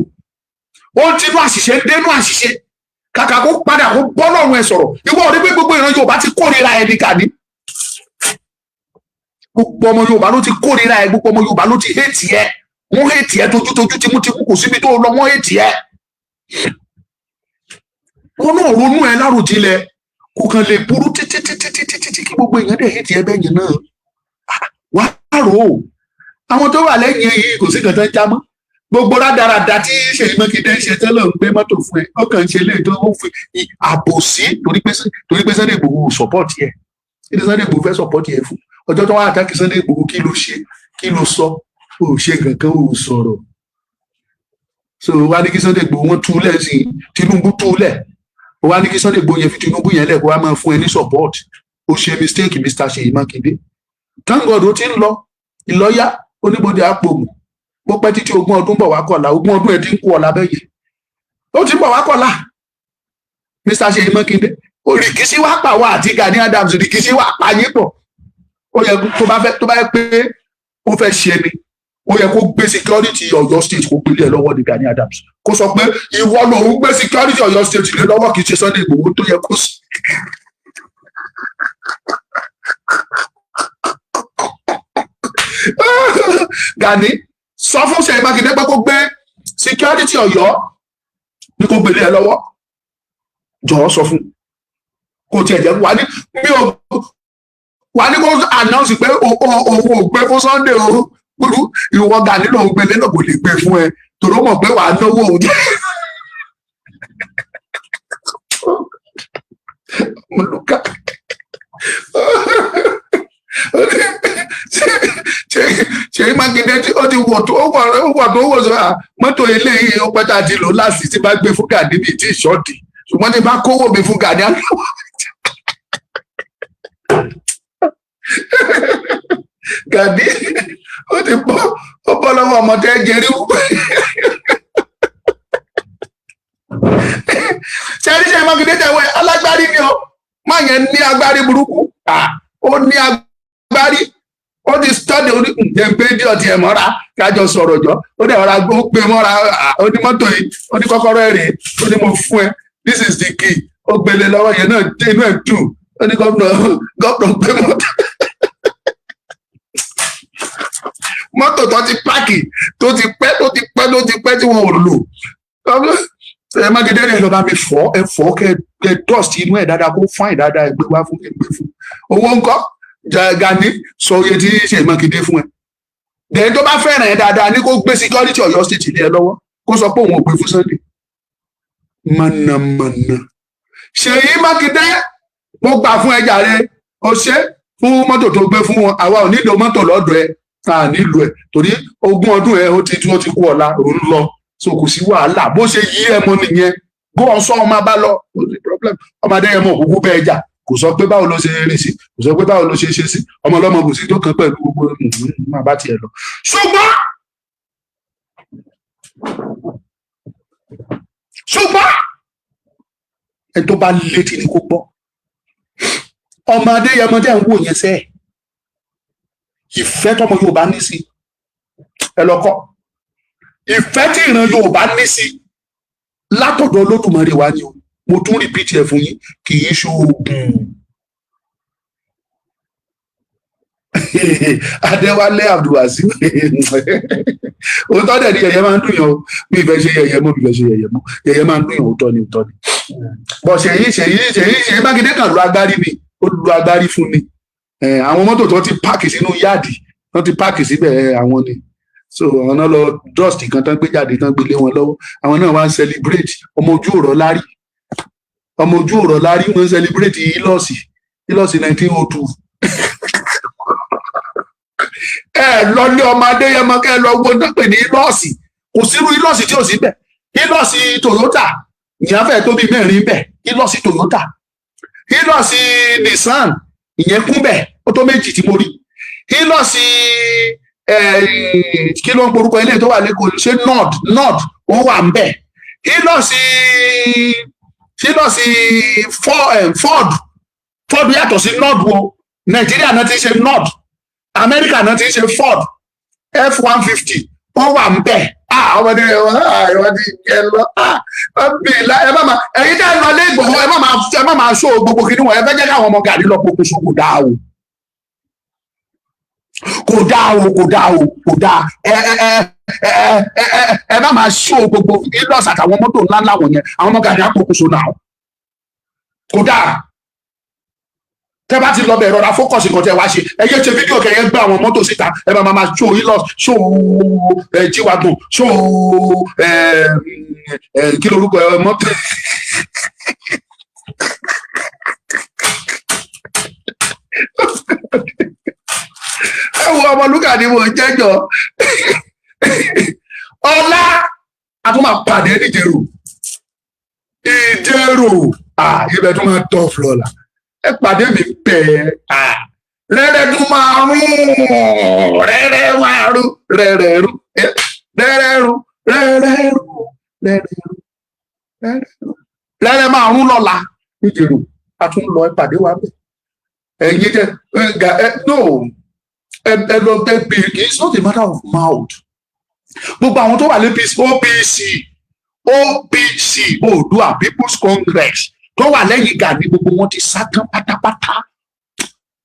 Ó ń tinú àṣìṣe ń dénú àṣìṣe, kàkà kó padà kó bọ́ lọ́rùn ẹ sọ̀rọ̀. Ìwọ rí pé gbogbo ìran Yorùbá ti kórìíra ẹ ní Gani. Gbogbo ọmọ Yorùbá ló ti kórìíra ẹ, gbogbo ọmọ Yorùbá ló ti hate ẹ. Wọ́n hate ẹ tójútójú, tìmútìmú. Kò síbi tó lọ, wọ́n hate ẹ. Wọn náà ronú ẹ láròjinlẹ̀. Kò kàn lè burú títí títí títí títí kí gbogbo èèyàn dẹ̀ hate ẹ bẹ́ẹ̀ yẹn náà. Wá rò ó, àwọn tó wà lẹ́yìn yìí, kò sí nǹkan tó ń já mọ́. Gbogbo rádaràda tí Ṣèyí Mákindé ń ṣe tẹ́lẹ̀, ń gbé mọ́tò fún ẹ, ó kàn ń ṣe léyìí tó ń fi àbòsí, torí pé Sunday Igboho support ẹ. Kí ni Sunday Igboho fẹ́ support ẹ fún? Ọjọ́ tó wá attack Sunday Igboho, kí ló ṣe? Kí ló sọ? Ó ṣe kankan, ó sọ̀rọ̀. So wá ní kí Sunday Igboho, wọn túlẹ̀ sí Tinubu, túlẹ̀. Wá ní kí Sunday Igboho yẹn fi Tinubu yẹn lẹ̀, kó wá máa fún ẹ ní support. Ó ṣe mistake, Mr. Ṣèyí Mákindé. Thank God, ó ti ń lọ ìlọ́yà oníbodè àpòmù. Bó pẹ́ títí, 20 ọdún bọ̀ wá kọ̀la. 20 ọdún ẹ̀ ti ń kú ọ̀la bẹ́yẹ, ó ti ń bọ̀ wá kọ̀la. Mr. Ṣèyí Mákindé, rìkísí wá pa wá àti Gani Adams, rìkísí wá pa yín pọ̀. Ó yẹ tó bá fẹ́, tó bá yẹ pé ó fẹ́ ṣe ni, ó yẹ kó gbé security Ọ̀yọ́ State, kó gbélé ẹ lọ́wọ́ ní Gani Adams, kó sọ pé ìwọ lòun gbé security Ọ̀yọ́ State lé lọ́wọ́, kì í ṣe Sunday Igboho tó yẹ kó sí. Gani, sọ fún Ṣèyí Mákindé pé kó gbé security Ọ̀yọ́ ní kó gbélé ẹ lọ́wọ́. Jọ̀ọ́, sọ fún kó tiẹ̀ jẹ́ wà ní mi ò wà ní kó announce pé òun ò gbé fún Sunday o, ìwọ Gani lòun gbélé náà. Kò lè gbé fún ẹ torí ó mọ̀ pé wàá náwó òun jẹ́. Mọ̀lúkà, Ṣèyí Mákindé tí ó ti wọ̀ tó ó wọ̀ tó wọ̀ sọ mọ́tò eléyìí, ó pẹ́ tá a ti lò láti tí bá gbé fún Gani bíi tí ìṣọ́ọ̀dì, ṣùgbọ́n tí bá kówó mi fún Gani á lọ́wọ́. Gani ó ti bọ́, ó bọ́ lọ́wọ́ ọmọ tẹ́ jẹrí wú. Ṣẹ́rí Ṣèyí Mákindé tẹ̀wé alágbárí ni ó má yẹn ní agbárí burúkú, ó ní agbárí, ó ti study orí ǹjẹ́ pé dí ọtí ẹ̀ mọ́ra kájọ sọ̀rọ̀ jọ. Ó dẹ̀ ọ̀rá ó gbé mọ́ra, ó ní mọ́tò yìí, ó ní kọ́kọ́rọ́ ẹ̀ rèé, ó ní mo fún ẹ, this is the key. Ó gbélé lọ́wọ́ yẹn náà, inú ẹ̀ dùn. Ó ní gómìnà, gómìnà gbé mọ́tò, mọ́tò tó ti páàkì tó ti pẹ́, tó ti pẹ́, tó ti pẹ́ tí wọn ò lò. Ẹ Mákindé rẹ lọ bá mi fọ ẹ, fọ kẹ kẹ dust inú ẹ dáadáa, kó fine dáadáa. Ẹ gbé wá fún, ẹ gbé fún. Owó ńkọ́? Gani, sọ iye tí Ṣèyí Mákindé fún ẹ. Dẹ̀yìn tó bá fẹ́ràn ẹ dáadáa ní kó gbé security Ọ̀yọ́ State lé ẹ lọ́wọ́, kó sọ pé òun ò gbé fún Sunday. Mọ̀nàmọ̀nà Ṣèyí Mákindé, mo gbà fún ẹ jàre. O ṣe fún mọ́tò tó gbé fún wọn. Àwa ò nílò mọ́tò lọ́dọ̀ ẹ, a nílò ẹ torí 20 ọdún ẹ ó ti tí ó ti kú ọ̀la, òun lọ, so kò sí wàhálà. Bó ṣe yí ẹ mọ nìyẹn, bó ọ sọ ọmọ bá lọ, kò sí problem. Ọmọdé yẹn mọ òkúkú bẹ́ẹ̀ jà, kò sọ pé báwo ló ṣe rìn sí, kò sọ pé báwo ló ṣe ṣe sí ọmọ ọlọ́mọ, kò sí tó kàn pẹ̀lú gbogbo máa bá tiẹ̀ lọ. Ṣùgbọ́n ẹni tó bá létí ni kó gbọ́. Ọmọ Adéyẹmọ tẹ́ ń wò yẹn sẹ́ẹ̀, ìfẹ́ tọmọ Yorùbá ní sí ẹ lọ́kọ́, ìfẹ́ tí ìran Yorùbá ní sí látọ̀dọ̀ Olódùmarè wá ni o. Mo tún repeat ẹ̀ fún yín, kì í ṣe oògùn. Adéwálé Abdulwasiu, òótọ́ dẹ̀ ni, yẹ̀yẹ́ máa ń dùn yàn o. Mi ìfẹ́ ṣe yẹ̀yẹ́ mọ́, mi ìfẹ́ ṣe yẹ̀yẹ́ mọ́. Yẹ̀yẹ́ máa ń dùn yàn, òótọ́ ni, òótọ́ ni. Bọ̀ Ṣèyí, Ṣèyí, Ṣèyí, Ṣèyí Mákindé kan lu agbárí mi, ó lu agbárí fún mi. Àwọn mọ́tò tó ti páàkì sínú yáàdì, tó ti páàkì síbẹ̀, àwọn ni. So àwọn náà lọ dust kan tán gbé jáde, tán gbé lé wọn lọ́wọ́. Àwọn náà wá ń celebrate. Ọmọ ojú ọ̀rọ̀ lárí, ọmọ ojú ọ̀rọ̀ lárí, wọ́n ń celebrate Hilux, Hilux 1902. Ẹ lọ lé ọmọ Adéyẹmọ, kẹ lọ wo náà pè ní Hilux. Kò sírú Hilux tí ò sí bẹ̀. Hilux Toyota ìyẹn fẹ́ tó bí mẹ́rin bẹ̀. Hilux Toyota, Hilux Nissan ìyẹn kún bẹ̀, ó tó méjì tí mo rí. Hilux, kí ló ń porúkọ ilé tó wà lẹ́kọ̀ọ́? Ṣé Nord? Nord ó wà ń bẹ̀. Hilux, Hilux Ford, Ford yàtọ̀ sí Nord o. Nàìjíríà náà ti ń ṣe Nord, Amẹ́ríkà náà ti ń ṣe Ford F-150, ó wà ń bẹ̀. Ọmọdé wọn ti jẹ lọ. Ẹ má máa, ẹ̀yin tẹ́ ẹ lọ lé Ìgbòho, ẹ má máa ṣó gbogbo kí ni wọn. Ẹ fẹ́ jẹ́ káwọn ọmọ Gani lọ pokùnso. Kò dáa o, kò dáa o, kò dáa o, kò dáa. Ẹ ẹ ẹ ẹ ẹ ẹ ẹ má máa ṣó gbogbo Hilux àtàwọn mọ́tò ńláńlá wọ̀nyẹn. Àwọn ọmọ Gani á pokùnso náà, kò dáa. Tẹ́ bá ti lọ bẹ̀, rọra focus nǹkan tẹ́ wá ṣe. Ẹ yé ṣe fídíò kẹyẹ gbé àwọn mọ́tò síta. Ẹ máa máa show Hilux, show ẹ G-Wagon, show ẹ ẹ kí lorúkọ ẹ mọ́tò. Ẹ wo, Ọmọlúkà ni mo jẹjọ. Ọlá a tún máa pàdé níjẹrò. Ìjẹrò, ibẹ̀ tún máa tọ̀ flọ́lá. Ẹ pàdé mi bẹ́ẹ̀. Rẹ́rẹ́ tún máa rún, rẹ́rẹ́ máa rún, rẹ́rẹ́ rún, rẹ́rẹ́ rún, rẹ́rẹ́ rún, rẹ́rẹ́ rún, rẹ́rẹ́ máa rún lọ́la níjẹrò. A tún lọ, ẹ pàdé wa bẹ́ẹ̀. Ẹ̀yin jẹ́ ẹ no, ẹ lọ bẹ bí. It's not a matter of mouth. Gbogbo àwọn tó wà ní OPC, OPC, Oòduà People's Congress, tó wà lẹ́yìn Gani, gbogbo wọn ti sá tán pátápátá.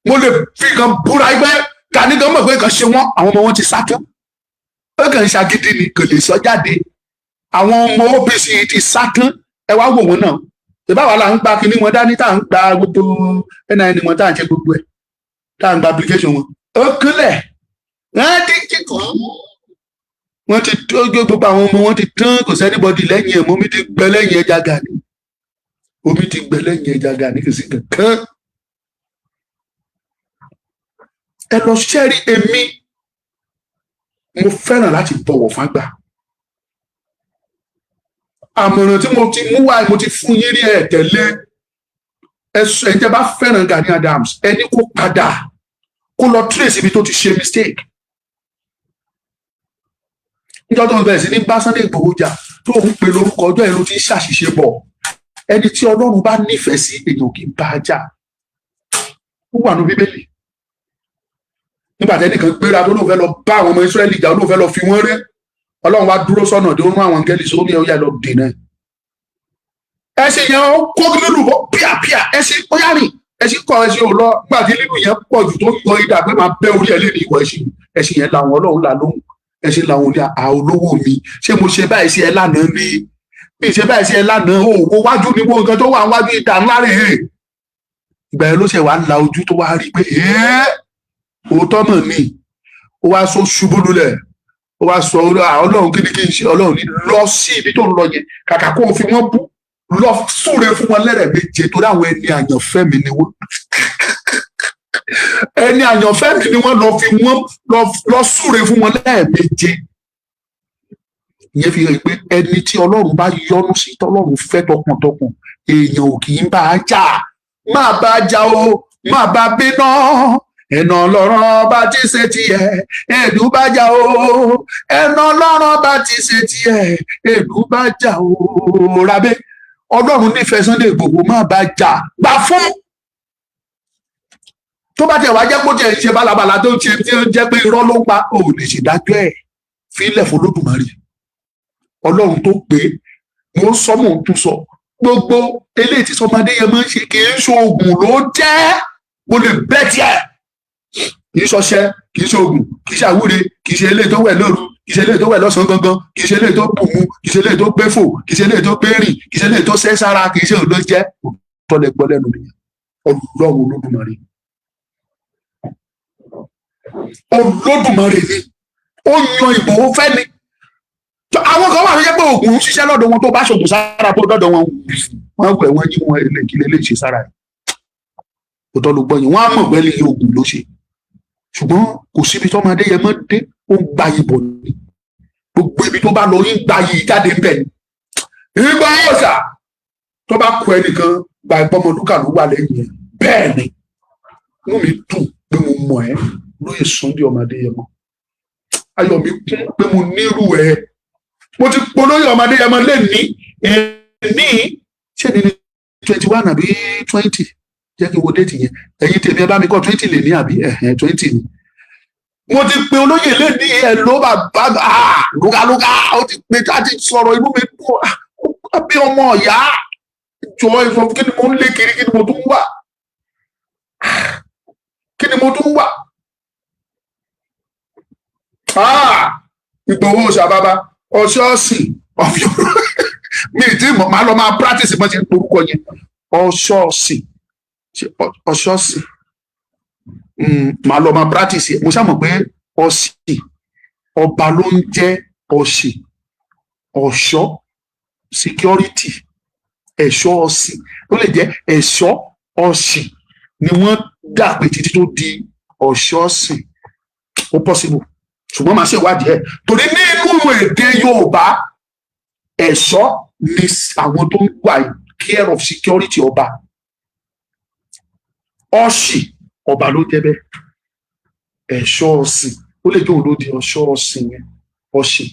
Mo lè fi kan búra ẹgbẹ́ Gani gan mọ̀ pé kan ṣe wọ́n. Àwọn ọmọ wọn ti sá tán. Ó kàn ń ṣagídí ni, kò lè sọ jáde. Àwọn ọmọ OPC ti sá tán. Ẹ wá wò wọn náà. Ìbáwa là ń gba kinní wọn dání, tá à ń gba gbogbo NIN wọn, tá à ń ṣe gbogbo ẹ̀, tá à ń gba application wọn. Ó kúnlẹ̀, wọ́n ti kíkọ́, wọ́n ti tó gbogbo àwọn ọmọ wọn ti tán. Kò sí anybody lẹ́yìn ẹ̀ mọ́. Omi ti gbẹ lẹ́yìn ẹja Gani, omi ti gbẹ lẹ́yìn ẹja Gani, kò sí kankan. Ẹ lọ ṣẹ́rí. Èmi mo fẹ́ràn láti bọ̀wọ̀ fágbà. Àmọ̀ràn tí mo ti mú wá, mo ti fún yín rí, ẹ̀ tẹ̀lé. Ẹ tẹ́ bá fẹ́ràn Gani Adams, ẹni kó padà, kó lọ trace ibi tó ti ṣe mistake. Níjọ́ tó ń bẹ̀rẹ̀ sí ní bá Sunday Igboho jà, tó ń pè lórúkọ, ọjọ́ yẹn ló ti ń ṣàṣìṣe bọ̀. Ẹni tí Ọlọ́run bá nífẹ̀ẹ́ sí, èèyàn kì í bá a jà. Ó wà ní Bíbélì. Nígbà tí ẹnìkan gbéra tó lóun fẹ́ lọ bá àwọn ọmọ Ísírẹ́lì jà, lóun fẹ́ lọ fi wọ́n ré, Ọlọ́run wá dúró sọ́nà tó rún àwọn áńgẹ́lì sómi ẹ̀, ó yà lọ dènà ẹṣin yẹn. Ó kó lílù bọ́ píàpíà. Ẹṣin ó yá rìn, ẹṣin kọ, ẹṣin ò lọ. Nígbà tí lílù yẹn pọ̀ jù, tó yọ idà pé máa bẹ́ orí ẹ lé ní ìwọ ẹṣin, ẹṣin yẹn làwọn Ọlọ́run là lóhùn. Ẹṣin làwọn ní olówó mi, ṣé mo ṣe báyìí sí ẹ lánàá ni? Bí ṣe báyìí sí ẹ lánàá, ó wo wájú ni, wo nǹkan tó wà wájú, ìdá ńlá rè é. Ìgbà yẹn ló ṣe wàá la ojú, tó wá rí i pé òótọ́ mọ̀ ni. Ó wá sọ ṣubú lulẹ̀, ó wá sọ, "Ọlọ́run, kí ni kí n ṣe?" Ọlọ́run ní, "Lọ sí ibi tó ń lọ yẹn. Kàkà kó o fi wọ́n bú, lọ súre fún wọn lẹ́rẹ̀ méje, torí àwọn ẹni àyànfẹ́ mi ni wọ́n. Ẹni àyànfẹ́ mi ni wọ́n. Lọ fi wọ́n, lọ súre fún wọn lẹ́ẹ̀méje." Ìyẹn fi hàn pé ẹni tí Ọlọ́run bá yọ́nú sí, tọ́lọ́run fẹ́ tọkàntọkàn, èèyàn ò kì í bá a jà. Má bá a jà o, má bá a bínú. Ẹnà ọlọ́run bá ti ṣe tiẹ̀, èdú bá jà o. Ẹnà ọlọ́run bá ti ṣe tiẹ̀, èdú bá jà o. Rabẹ́ Ọlọ́run nífẹ̀ẹ́ Sunday Igboho, má bá jà, gbà fún. Tó bá tẹ̀ wá jẹ́ kó tẹ̀ ṣe bálabàla tó ń ṣe, tí ó jẹ́ pé irọ́ ló ń pa, ò lè ṣèdájọ́ ẹ̀. Fílẹ̀ fún Olódùmarè, Ọlọ́run tó pé. Mo ń sọ, mò ń tún sọ, gbogbo eléyìí tí sọmọdé yẹn máa ń ṣe, kì í ṣoògùn ló jẹ́. Mo lè bẹ́ tiẹ̀, kì í ṣọṣẹ, kì í ṣoògùn, kì í ṣàwúre, kì í ṣe eléyìí tó wẹ̀ lóru, kì í ṣe eléyìí tó wẹ̀ lọ́sàn-án gangan, kì í ṣe eléyìí tó bù mu, kì í ṣe eléyìí tó gbé fò, kì í ṣe eléyìí tó gbé rìn, kì í ṣe eléyìí tó ṣẹ́ sára, kì í ṣe òun ló jẹ́. Òótọ́ lẹ gbọ́ lẹ́nu nìyẹn. Ọlọ́run Olódùmarè, Olódùmarè ni ó yan Ìgbòho fẹ́ ni. Àwọn kan wà tó jẹ́ pé oògùn ń ṣiṣẹ́ lọ́dọ̀ wọn. Tó bá ṣògùn sára tó dọ́dọ̀ wọn, wọ́n wẹ̀, wọ́n yí wọn, kí lè ṣe sára ẹ̀. Òótọ́ ló gbọ́ yẹn. Wọ́n á mọ̀ pé lè oògùn ló ṣe, ṣùgbọ́n kò síbi tọ́mọdé yẹn mọ́ dé. Ó ń gba ìbò ní gbogbo ibi tó bá lọ, ń gba yìí jáde ń bẹ̀ ni. Ìgbà ọ̀sà tó bá kọ ẹnìkan gba ìpọ́nmọlúkà ló wà lẹ́yìn yẹn. Bẹ́ẹ̀ ni, inú mi dùn pé mo mọ̀ ẹ́, lóye Sunday ọmọdé yẹn mọ́. Ayọ̀ mi kún pé mo nírú ẹ. Mo ti polóyè ọmọdé yẹn mọ́ lẹ́ni ní ṣé ní 21 àbí 20? Jẹ́ kí n wo date yẹn. Ẹ̀yin tèmi, ẹ bá mi kọ́. 20 lè ní àbí 20 ni. Mo ti pe olóyè lẹ́ni ẹ̀ ló bá lúkálúká. Ó ti pe tá a ti sọ̀rọ̀, inú mi dùn bí ọmọ ìyá. Jọ ẹ sọ, kí ni mo ń lé kiri? Kí ni mo tún wà? Kí ni mo tún wà? Ìgbòho ṣàbàbà ọṣọ́ọ̀sì ọ̀fíọ́ mi tí mo máa lọ máa practice bọ́n ṣe ń porúkọ yẹn. Ọṣọ́ọ̀sì, ọṣọ́ọ̀sì. Màá lọ máa practice ẹ̀. Mo ṣàmọ̀ pé ọ̀sìn, ọba ló ń jẹ́ ọ̀sìn, ọ̀ṣọ́, security, ẹ̀ṣọ́ ọ̀sìn. Ó lè jẹ́ ẹ̀ṣọ́ ọ̀sìn ni wọ́n dà pé títí tó di ọ̀ṣọ́sìn. Ó possible, ṣùgbọ́n màá ṣèwádìí ẹ̀, torí nínú èdè Yorùbá, ẹ̀ṣọ́ ni àwọn tó ń wà care of security ọba. Ọ̀ṣì, ọba ló jẹ́ bẹ́ẹ̀. Ẹ̀ṣọ́ ọ̀sìn, ó lè jẹ́ òun ló di ọ̀ṣọ́ ọ̀sìn yẹn. Ọ̀ṣì,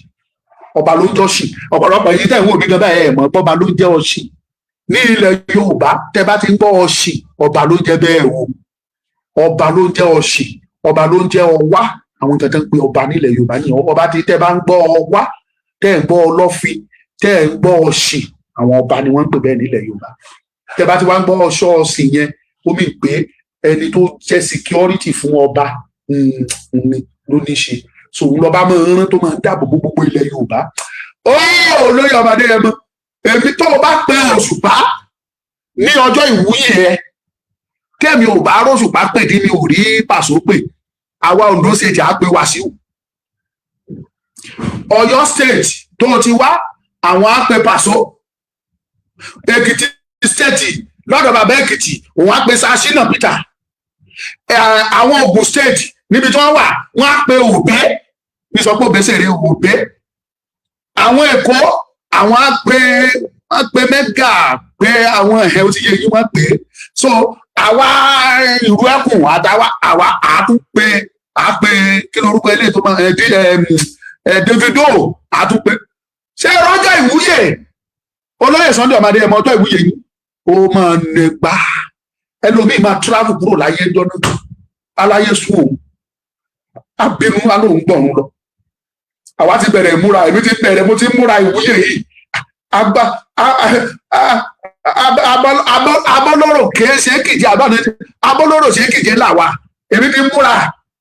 ọba ló ń jọ́ṣì. Ọ̀pọ̀lọpọ̀ yìí tẹ̀ ń wò mí gan báyìí, ẹ̀ mọ̀ bọ́ba ló ń jẹ́ ọ̀ṣì ní ilẹ̀ Yorùbá. Tẹ́ bá ti ń gbọ́ ọ̀ṣì, ọba ló ń jẹ́ bẹ́ẹ̀ o. Ọba ló ń jẹ́ ọ̀ṣì, ọba ló ń jẹ́ ọwá. Àwọn nǹkan tó ń pe ọba nílẹ̀ Yorùbá nìyẹn. Ọba tí tẹ́ bá ń gbọ́ ọwá, tẹ́ ń gbọ́ ọlọ́fin, tẹ́ ń gbọ́ ọ̀ṣì, àwọn ọba ni wọ́n ń pè bẹ́ẹ̀ nílẹ̀ Yorùbá. Tẹ́ bá ti wá ń gbọ́ ọ̀ṣọ́ ọ̀sìn yẹn, ó mì pé ẹni tó jẹ́ security fún ọba ni ló ní ṣe. So òun lọba máa ń rán tó máa ń dáàbò bo gbogbo ilẹ̀ Yorùbá. Ó olóyè ọmọdé yẹn mọ èmi. Tó o bá pe Òṣùpá ní ọjọ́ ìwúyè ẹ, tẹ́mi ò bá róṣùpá pè, tí mi ò rí pàṣọ pè, àwa Ondo State á pe Wàsíù. Ọ̀yọ́ State tó o ti wá, àwọn á pe Pàṣọ. Èkìtì State, lọ́dọ̀ bàbá Èkìtì, òun á pe Sashina Peter. Àwọn Ògùn State, níbi tí wọ́n wà, wọ́n á pe Òbẹ́ ní sọ pé Òbẹ́ sèré Òbẹ́. Àwọn Èkó, àwọn á pe Mẹ́gà, pé àwọn ẹ̀hẹ́ ó ti yẹ yín, wọ́n pè é. So àwa ìlú ẹkùn àtàwa, àwa àtún pé à pé kí lorúkọ ilé tó máa ẹ Davido àtún pé. Ṣé rọjò ìwúyè olóyè Sunday ọmọdé ẹ mọ ọjọ́ ìwúyè yín, ó máa nípa ẹlòmíì máa travel kúrò láyé ẹjọ́ náà. Aláyé sún òun, abínú alóhùn gbọ̀run lọ. Àwa ti bẹ̀rẹ̀ ìmúra, èmi ti bẹ̀rẹ̀, mo ti ń múra ìwúyè yìí. Àgbà abọ́lọ́rọ̀ kìí ṣe kìjẹ, àbáná abọ́lọ́rọ̀ ṣe kìjẹ làwà. Èmi ti múra,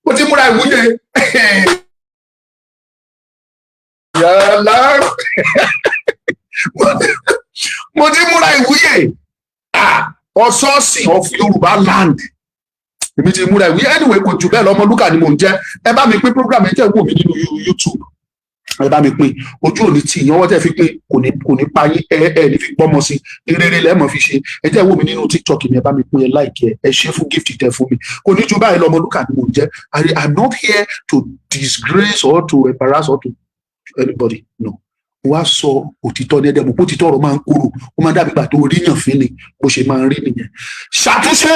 mo ti múra ìwúyè. Yàrá, mo ti múra ìwúyè ọ̀ṣọ́ọ̀sì of Yorùbá land. Èmi ti múra ìwúyè. Anyway, kò jù bẹ́ẹ̀ lọ. Ọmọlúkà ni mò ń jẹ́. Ẹ bá mi pín program ẹ jẹ́ wò mí nínú YouTube. Ẹ bá mi pín. Ojú òní tí ìyẹn ọwọ́ tẹ́ fi pín kò ní pa yín. Ẹ ní fi gbọ́mọ sí rere lẹ́mọ̀ fi ṣe. Ẹ jẹ́ wò mí nínú TikTok mi, ẹ bá mi pín, ẹ like ẹ. Ẹ ṣe fún gift tẹ fún mi. Kò ní ju báyìí lọ. Ọmọlúkà ni mò ń jẹ́. I'm not here to disgrace or to embarrass or to anybody, no. Mo wá sọ òtítọ́ ní ẹ̀dẹ̀mọ̀ pé òtítọ́ ọ̀rọ̀ máa ń korò, ó máa ń dàbí ìgbà tó ríyàn fín ni. Bó ṣe máa ń rí nìyẹn. Ṣàtúnṣe,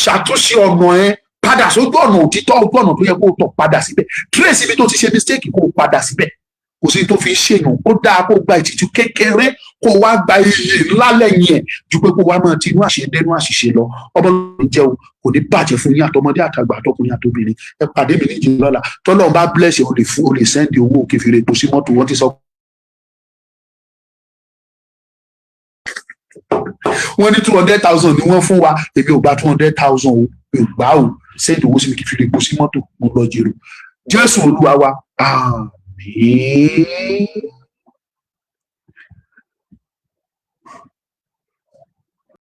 ṣàtúnṣe ọ̀nà ẹ, padà sójú ọ̀nà òtítọ́, ojú ọ̀nà tó yẹ kó tọ̀, padà síbẹ̀. Trace ibi tó ti ṣe mistake, kó o padà síbẹ̀. Kò sí tó fi ń ṣèyàn. Ó dáa kó gba ìtìjú kékeré, kó wá gba iyì ńlá lẹ́yìn ẹ̀, ju pé kó wá máa ti inú àṣìṣe inú àṣìṣe lọ. Ọmọ lónìí jẹ́ o. Kò ní bàjẹ́ fún yín, àtọmọdé àtàgbà, àtọkùnrin àtobìnrin. Ẹ pàdé mi níjì lọ́la. Tọ́lọ́run bá bless ẹ, o lè fún, o lè send owó kẹfìrè epo sí mọ́tò. Wọ́n ti sọ, wọ́n ní 200,000 ni wọ́n fún wa. Èmi ò gba 200,000 o, mi ò gbà o. Send owó sí mi kí fi epo sí mọ́tò, mo lọ jèrò. Jésù Olúwa wa, àmín.